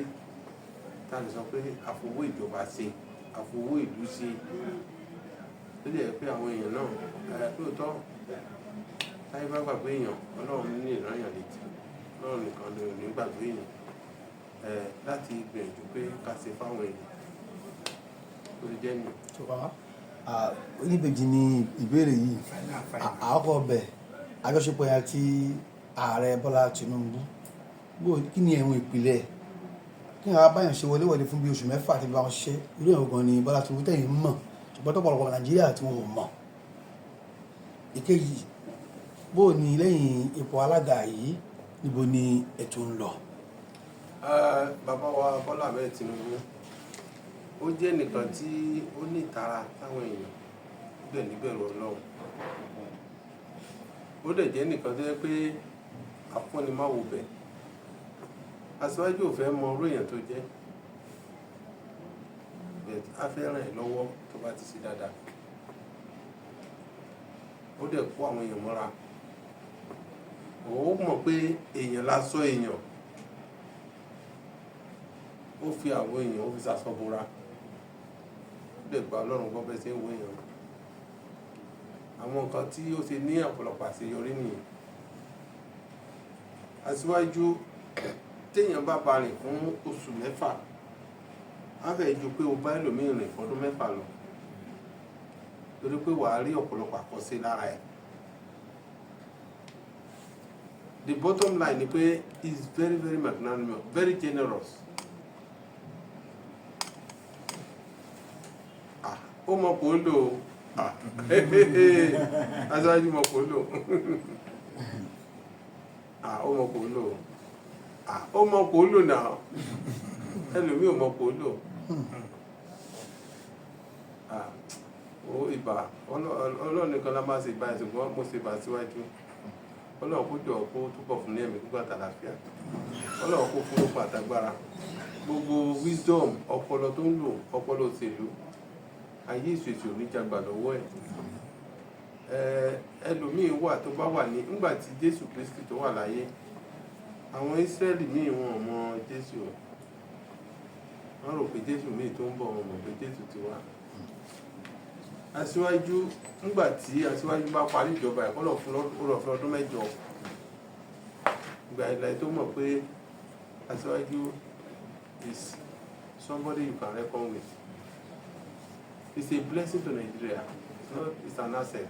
Speaker 1: tá a lè sọ pé àfowó ìjọba ṣe, àfowó ìlú ṣe, tó lè jẹ́ pé àwọn èèyàn náà lóòótọ́, táyé bá gbàgbé èèyàn, Ọlọ́run ní ìrànyàn létí. Ọlọ́run nìkan ló ní gbàgbé èèyàn láti gbìyànjú pé ká ṣe fáwọn èèyàn tó lè jẹ́ nìyẹn.
Speaker 8: Tó bàbá oníbejì ni ìbéèrè yìí. Àkọ́kọ́ ọbẹ̀, àjọṣepọ̀ yẹn àti ààrẹ Bọ́lá Tinubu, bó kí ni ẹ̀hún ìpìlẹ̀ kí ni àwọn abáyàn ṣe wọléwọlé fún bí oṣù 6 àti bí wọ́n ṣiṣẹ́ irú ẹ̀hún gan ni Bọ́lá Tinubu tẹ̀yìn mọ̀, ṣùgbọ́n tọ́pọ̀lọpọ̀ Nàìjíríà tí wọ́n ò mọ̀? Ìkejì, bó ní lẹ́yìn ipò alága yìí, níbo ni ètò ń lọ?
Speaker 1: Bàbá wa Bọ́lá Ahmed Tinubu, ó jẹ́ nìkan tí ó ní ìtara táwọn èèyàn, ó dẹ̀ níbẹ̀rù Ọlọ́run, ó dẹ̀ jẹ́ nìkan tó yẹ pé afúnimáwo bẹ̀. Aṣíwájú ò fẹ́ mọ orú èèyàn tó jẹ́, but á fẹ́ ràn ẹ́ lọ́wọ́ tó bá ti ṣe dáadáa. Ó dẹ̀ kó àwọn èèyàn mọ́ra. Ó mọ̀ pé èèyàn lásán èèyàn, ó fi àwọn èèyàn, ó fi ṣaṣọ bora, ó dẹ̀ gba Ọlọ́run gbọ́ bẹ́ẹ̀ ṣe ń wo èèyàn. Àwọn nǹkan tí ó ṣe ní ọ̀pọ̀lọpọ̀ àṣeyọrí nìyẹn. Aṣíwájú, téèyàn bá ba rìn fún oṣù 6, á fẹ́ ju pé o bá ẹlòmíì rìn fọdún 6 lọ, torí pé wàá rí ọ̀pọ̀lọpọ̀ àkọsí lára ẹ̀. The bottom line ni pé he is very, very magnanimous, very generous. Ah, ó mọ kò lò ó. Ah, aṣáájú mọ kò lò. Ah, ó mọ kò lò. Ah, ó mọ kò lò náà. Ẹlòmíì ò mọ kò lò. Ah, ó ìbà Ọlọ́run nìkan la máa ṣe ìbà, ṣùgbọ́n mo ṣe ìbà síwájú. Ọlọ́run kó jọ kó túbọ̀ fún ní ẹ̀mí gbígbà tàlàfíà. Ọlọ́run kó fún lókun àtagbára, gbogbo wisdom, ọpọlọ tó ń lò, ọpọlọ òṣèlú ayé, ìṣèṣì oníjàgbà lọ́wọ́ ẹ̀. Ẹlòmíín wà tó bá wà ní nígbà tí Jésù Kristi tó wà láyé, àwọn Ísírẹ́lì míì, wọn ò mọ Jésù o. Wọ́n rò pé Jésù míì tó ń bọ̀, wọn mọ̀ pé Jésù ti wá. Aṣíwájú, nígbà tí aṣíwájú bá parí ìjọba ẹ̀, kọ́lọ̀ fún lọ́ fún ọdún 8, ìgbà ìlà tó mọ̀ pé aṣíwájú is somebody you can reckon with. It's a blessing to Nigeria. It's not, it's an asset.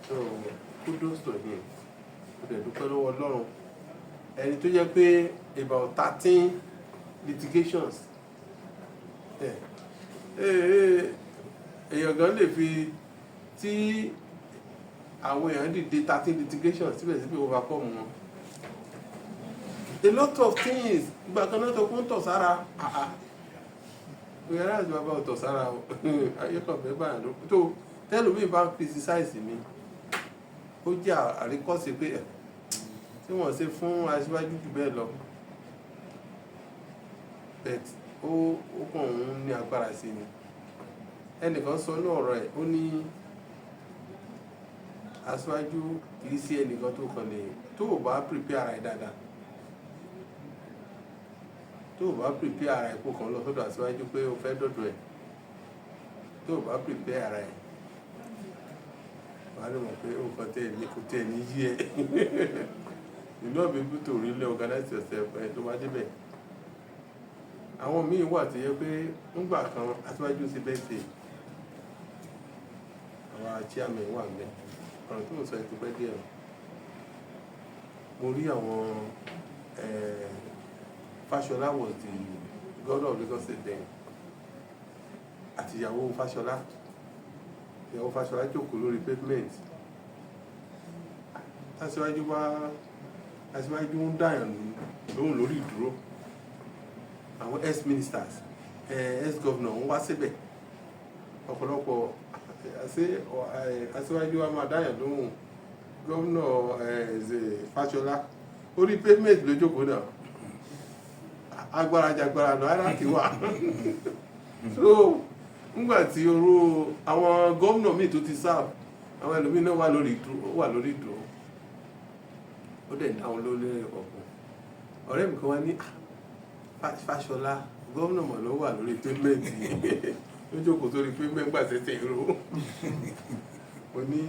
Speaker 1: So kudos to him. Ó dẹ̀ dúpẹ́ lọ́wọ́ Ọlọ́run, ẹni tó jẹ́ pé about 13 litigations. Èèyàn gan lè fi tí àwọn èèyàn dìde 13 litigation, síbẹ̀síbẹ̀ overcome wọn. A lot of things. Ìgbà kan náà tó kún tọ̀ sára, àà, whereas bàbá ò tọ̀ sára o. Ayé kan fẹ́ báyìí ló tó tẹ́lómi bá criticize mi, ó jẹ́ àríkọ́sí pé ẹ̀ tí wọ́n ṣe fún aṣíwájú jù bẹ́ẹ̀ lọ, but ó kàn ń ní agbára sí ni. Ẹnìkan sọ ní ọ̀rọ̀ ẹ̀, ó ní aṣíwájú kì í sí ẹnìkan tó kàn lè, tó o bá prepare ara ẹ̀ dáadáa, tó o bá prepare ara ẹ̀, kó kàn lọ sọ́dọ̀ aṣíwájú pé o fẹ́ dọ̀dọ̀ ẹ̀. Tó o bá prepare ara ẹ̀, wàá lè mọ̀ pé o kàn tẹ̀ ní kò tẹ̀ ní yí ẹ. You no be able to really organize yourself. Ẹ tó bá débẹ̀, àwọn míì wà tó yẹ pé ńgbà kan aṣíwájú ṣe bẹ́ẹ̀ ṣe, àwa chairman wà ń bẹ̀. Ọ̀rọ̀ tí mo sọ yìí ti pẹ́ díẹ̀ o. Mo rí àwọn Fáṣọlá was the governor of Lagos State then, àti ìyàwó Fáṣọlá. Ìyàwó Fáṣọlá jókòó lórí pavement. Aṣíwájú bá aṣíwájú ń dàyàn lóhùn lórí ìdúró. Àwọn ex ministers, ex governor ń wá síbẹ̀ ọ̀pọ̀lọpọ̀. Àṣé aṣíwájú wa máa dáyàn lóhùn gómìnà Fáṣọlá orí pavement ló jókòó náà. Agbára jagbára lọ, hierarchy wà. So nígbà tí orú àwọn gómìnà míì tó ti serve, àwọn ẹlòmíì náà wà lórí ìdúró, ó dẹ̀ dáhùn lórí ọ̀kan. Ọ̀rẹ́ mi kan wá ní, "Ah, Fáṣọlá gómìnà mọ̀ ló wà lórí pavement yìí, ló jókòó sórí pavement gbà tẹ́tẹ̀ ìró." Mo ní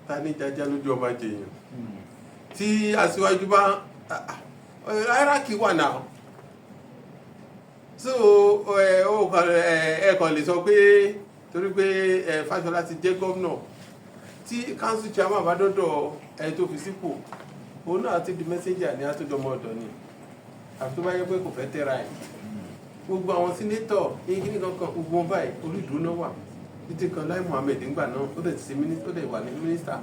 Speaker 1: ta ní jájá lójú ọba jèèyàn tí aṣíwájú bá hierarchy wà náà. So ẹ ó kàn ẹ kàn lè sọ pé torí pé Fáṣọlá ti jẹ́ gómìnà, tí council chairman bá dọ́dọ̀ ẹ tó fi sípò, òun náà ti di messenger ní àtúndọmọ ọ̀dọ̀ ni, àfi tó bá yẹ pé kò fẹ́ tẹ́ra ẹ̀. Gbogbo àwọn senator ní kíní kankan, gbogbo wọn báyìí, orí ìdúró náà wà, títí kan Lai Muhammed ńgbà náà, ó dẹ̀ ti ṣe mínísítà, ó dẹ̀ wà ní mínísítà,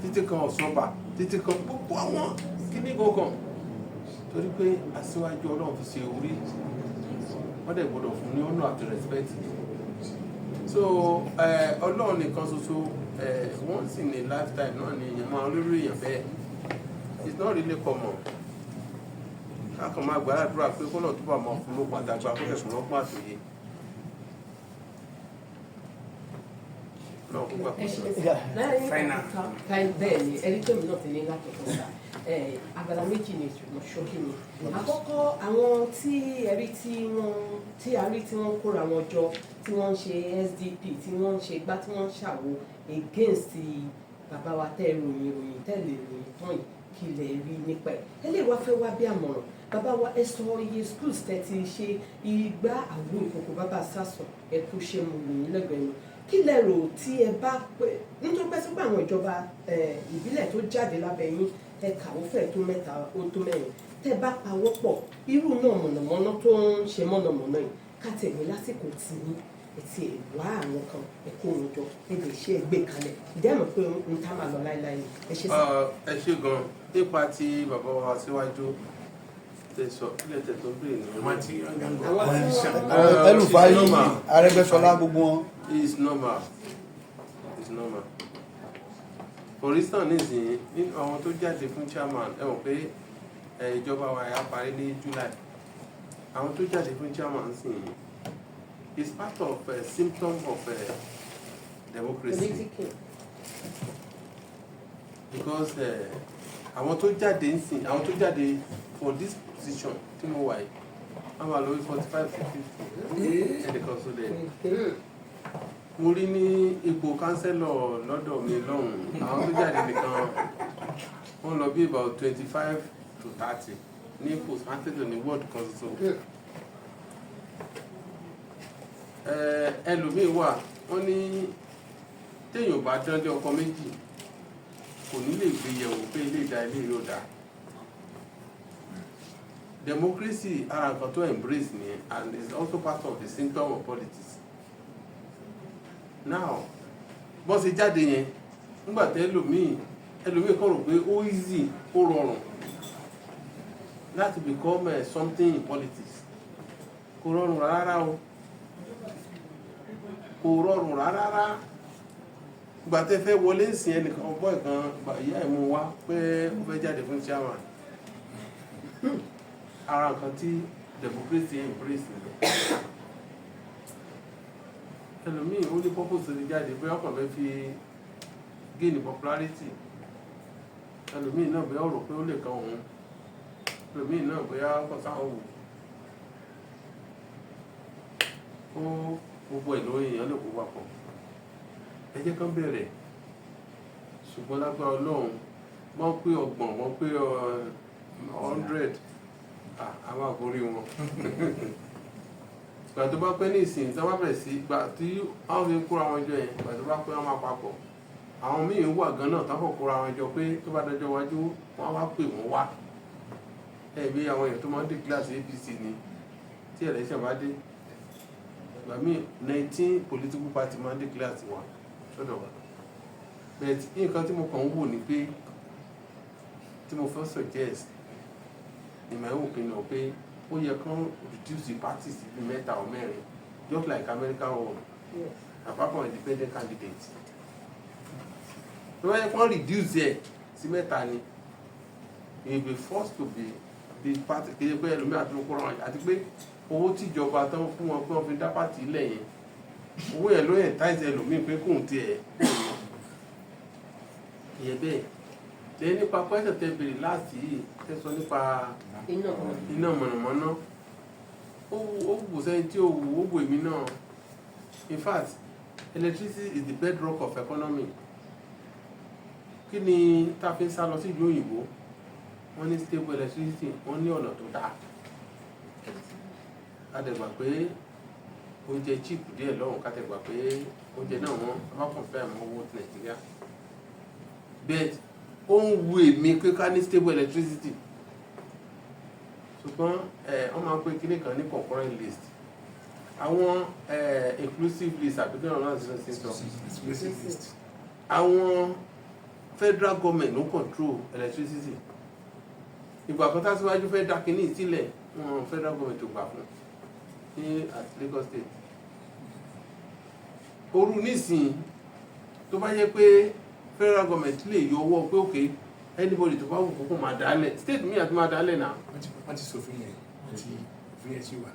Speaker 1: títí kan Ọ̀ṣọ́bà, títí kan gbogbo àwọn kíní kankan, torí pé aṣíwájú Ọlọ́run fi ṣe orí, wọ́n dẹ̀ gbọ́dọ̀ fún ní honour àti respect. So Ọlọ́run nìkan ṣoṣo, once in a lifetime náà ni èèyàn máa lórí èèyàn bẹ́ẹ̀. It's not really common. A kàn máa gbàdúrà pé kọ́nà tó bá máa fún ló pàtàkì kó fẹ̀sùn lọ́pọ̀ àtòyè náà kó gbà
Speaker 7: Ẹ
Speaker 1: kó
Speaker 7: ṣe sá.
Speaker 9: Final.
Speaker 7: Bẹ́ẹ̀ ni, ẹni tó mi náà ti ní lákòókò sá. Abala méjì ni, ìṣùgbọ́n ṣókí ni. Àkọ́kọ́, àwọn tí ẹ rí tí wọ́n tí a rí tí wọ́n kóra wọn jọ, tí wọ́n ń ṣe SDP, tí wọ́n ń ṣe gbá, tí wọ́n ń ṣàwo against bàbá wa tẹ́ ròyìn ròyìn tẹ́ lè ròyìn tán yìí, kí lè rí nípa ẹ̀? Ẹ lè wá fẹ́ wá bí àmọ̀ràn bàbá wa. Ẹ sọ iye schools tẹ́ ti ṣe, igbá àwo ìkòkò bàbá sásùn, ẹ kú ṣe mo ròyìn lẹ́gbẹ̀ẹ́ mi. Kí lẹ rò tí ẹ bá pé nítorí pé sípò àwọn ìjọba ìbílẹ̀ tó jáde lábẹ́ yín, ẹ kà ó fẹ́ tó mẹ́ta, ó tó mẹ́rin, tẹ́ bá pawọ́ pọ̀, irú náà mọ̀nàmọ́ná tó ń ṣe mọ̀nàmọ́ná yìí, ká tẹ̀lé lásìkò tì ní ẹ ti ẹ̀ wá àwọn kan, ẹ kó wọn jọ, ẹ lè ṣe é gbé kalẹ̀. Ǹjẹ́ ẹ mọ̀ pé n ta máa lọ láéláé ni? Ẹ ṣe sá.
Speaker 1: Ẹ ṣe gan. Nípa ti bàbá wa síwájú tẹ sọ kílẹ̀ tẹ tó béèrè ní.
Speaker 4: Àwọn tí wọ́n gángan
Speaker 7: Àwọn tí
Speaker 4: coalition.
Speaker 8: El-Rufai,
Speaker 1: It's normal.
Speaker 8: Arẹ́gbẹ́ṣọlá, gbogbo wọn.
Speaker 1: It's normal, it's normal. For instance, nísìnyí, nínú àwọn tó jáde fún chairman, ẹ mọ̀ pé ìjọba wa yà parí ní July. Àwọn tó jáde fún chairman sì is part of symptom of democracy
Speaker 7: Political.
Speaker 1: because àwọn tó jáde ń sìn, àwọn tó jáde for this position tí mo wà yìí, wọ́n máa lọ bí 45 to 50 ẹnìkan sódẹ̀. Mo rí ní ipò councillor lọ́dọ̀ mi lọ́hùn-ún, àwọn tó jáde nìkan wọ́n lọ bí about 25 to 30 ní ipò councillor ní ward kan ṣoṣo. Ẹlòmíín wà, wọ́n ní téèyàn bá dán dé ọkọ méjì, kò ní lè gbé yẹ̀wò pé ilé ìdá ilé yóò dá. Democracy, ara nǹkan tó embrace nìyẹn, and is also part of the symptom of politics. Now, bọ́n ṣe jáde yẹn, nígbà tẹ́ ẹlòmíì kàn rò pé ó easy, ó rọrùn láti become something in politics. Kò rọrùn rárá o, kò rọrùn rárá. Ìgbà tẹ́ fẹ́ wọlé ń sìn, ẹnìkan ọgbọ́n ìkan ìyá ẹ̀ mú wá pé ó fẹ́ jáde fún chairman. Ara nǹkan tí democracy embrace nìyẹn. Ẹlòmíì, ó ní purpose tó ti jáde, bóyá ọkàn fẹ́ fi gain popularity. Ẹlòmíì náà, bóyá ó rò pé ó lè kan òun. Ẹlòmíì náà, bóyá ọkàn sáwọn wò ó. Gbogbo ẹ̀ lórí èèyàn lè kó papọ̀. Ẹ jẹ́ kán bẹ̀rẹ̀, ṣùgbọ́n lágbára Ọlọ́run, wọ́n pé 30, wọ́n pé 100, àwọn àkórí wọn. Ìgbà tó bá pẹ́ ní ìsìn tí wọ́n bá bẹ̀rẹ̀ sí, ìgbà tí wọ́n fi ń kóra wọn jọ yẹn, ìgbà tó bá pẹ́, wọ́n máa papọ̀. Àwọn míì wà gan náà táwọn kóra wọn jọ pé tó bá dọjọ́ iwájú, wọ́n wá pè wọ́n wá. Ẹ bí àwọn èèyàn tó máa ń declare sí APC ni tí election bá dé. Ìgbà míì, 19 political party máa ń declare sí wa sọ́dọ̀ wa. But nǹkan tí mo kàn ń wò ni pé, tí mo fẹ́ suggest in my own opinion, pé ó yẹ kán reduce the parties sí bí mẹ́ta or mẹ́rin, just like American one, apart from independent candidates. Tó bá yẹ kán reduce ẹ̀ sí mẹ́ta ni, you will be forced to be party. Kì í ṣe pé ẹlòmíràn tó ń kóra wọn, àti pé owó tíjọba tán fún wọn pé wọ́n fi dá party ilẹ̀ yẹn, owó yẹn ló yẹn táìsì ẹlòmíì pé kóun tiẹ̀ ìyẹn bẹ́ẹ̀. Tẹ nípa question tẹ béèrè láti yìí, tẹ sọ nípa
Speaker 7: iná.
Speaker 1: Iná mọ̀nàmọ́ná, ó wù sẹ́yìn tí ó wù, ó wù èmi náà. In fact, electricity is the bedrock of economy. Kí ni tá a fi ń sá lọ sí ìlú òyìnbó? Wọ́n ní stable electricity, wọ́n ní ọ̀nà tó dáa. A dẹ̀ gbà pé oúnjẹ cheap díẹ̀ lọ́hùn, ká tẹ̀ gbà pé oúnjẹ náà wọ́n bá compare mọ́ owó ti Nàìjíríà, but ó ń wu èmi pé ká ní stable electricity. Ṣùgbọ́n ẹ wọ́n máa ń pè kíní kan ní concurrent list, àwọn inclusive list, àbí kí wọ́n náà ṣe sọ.
Speaker 4: Exclusive list.
Speaker 1: Àwọn federal government ló control electricity. Ìgbà kan tásíwájú fẹ́ dá kínní sílẹ̀, wọn federal government ò gbà fún ní at Lagos State. Òru nísìnyí, tó bá yẹ pé federal government lè yọ ọwọ́ pé okay, anybody tó bá wù kókó máa dálẹ̀, state mi àti máa dálẹ̀ náà.
Speaker 4: Wọ́n ti sòfin yẹn, wọ́n ti òfin yẹn ti wà.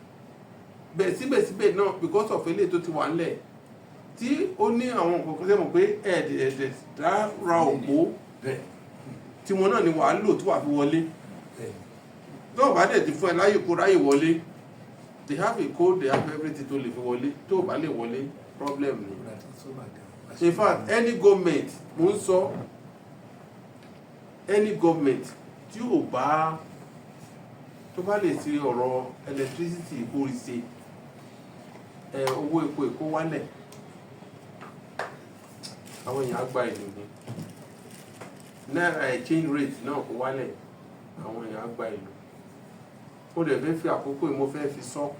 Speaker 1: Bẹ́ẹ̀, síbẹ̀síbẹ̀ náà, because of eléyìí tó ti wà ńlẹ̀, tí ó ní àwọn nǹkan kan sẹ́mọ̀ pé ẹ̀ẹ́dẹ̀ẹ̀dẹ̀ dára òpó tí wọn náà ni wàá lò tí wàá fi wọlé. Tó o bá dẹ̀ ti fún ẹ láyè kó ráyè wọlé, they have a code, they have everything tó lè fi wọlé. Tó o bá lè wọlé, problem ni. In fact, any government, mo ń sọ, any government tí ò bá tó bá lè ṣe ọ̀rọ̀ electricity kórìí ṣe, ẹ owó epo Èkó wálẹ̀, àwọn èèyàn á gba ìlú ní náírà exchange rate náà kó wálẹ̀, àwọn èèyàn á gba ìlú. Mo dẹ̀ fẹ́ fi àkókò yìí, mo fẹ́ fi sọ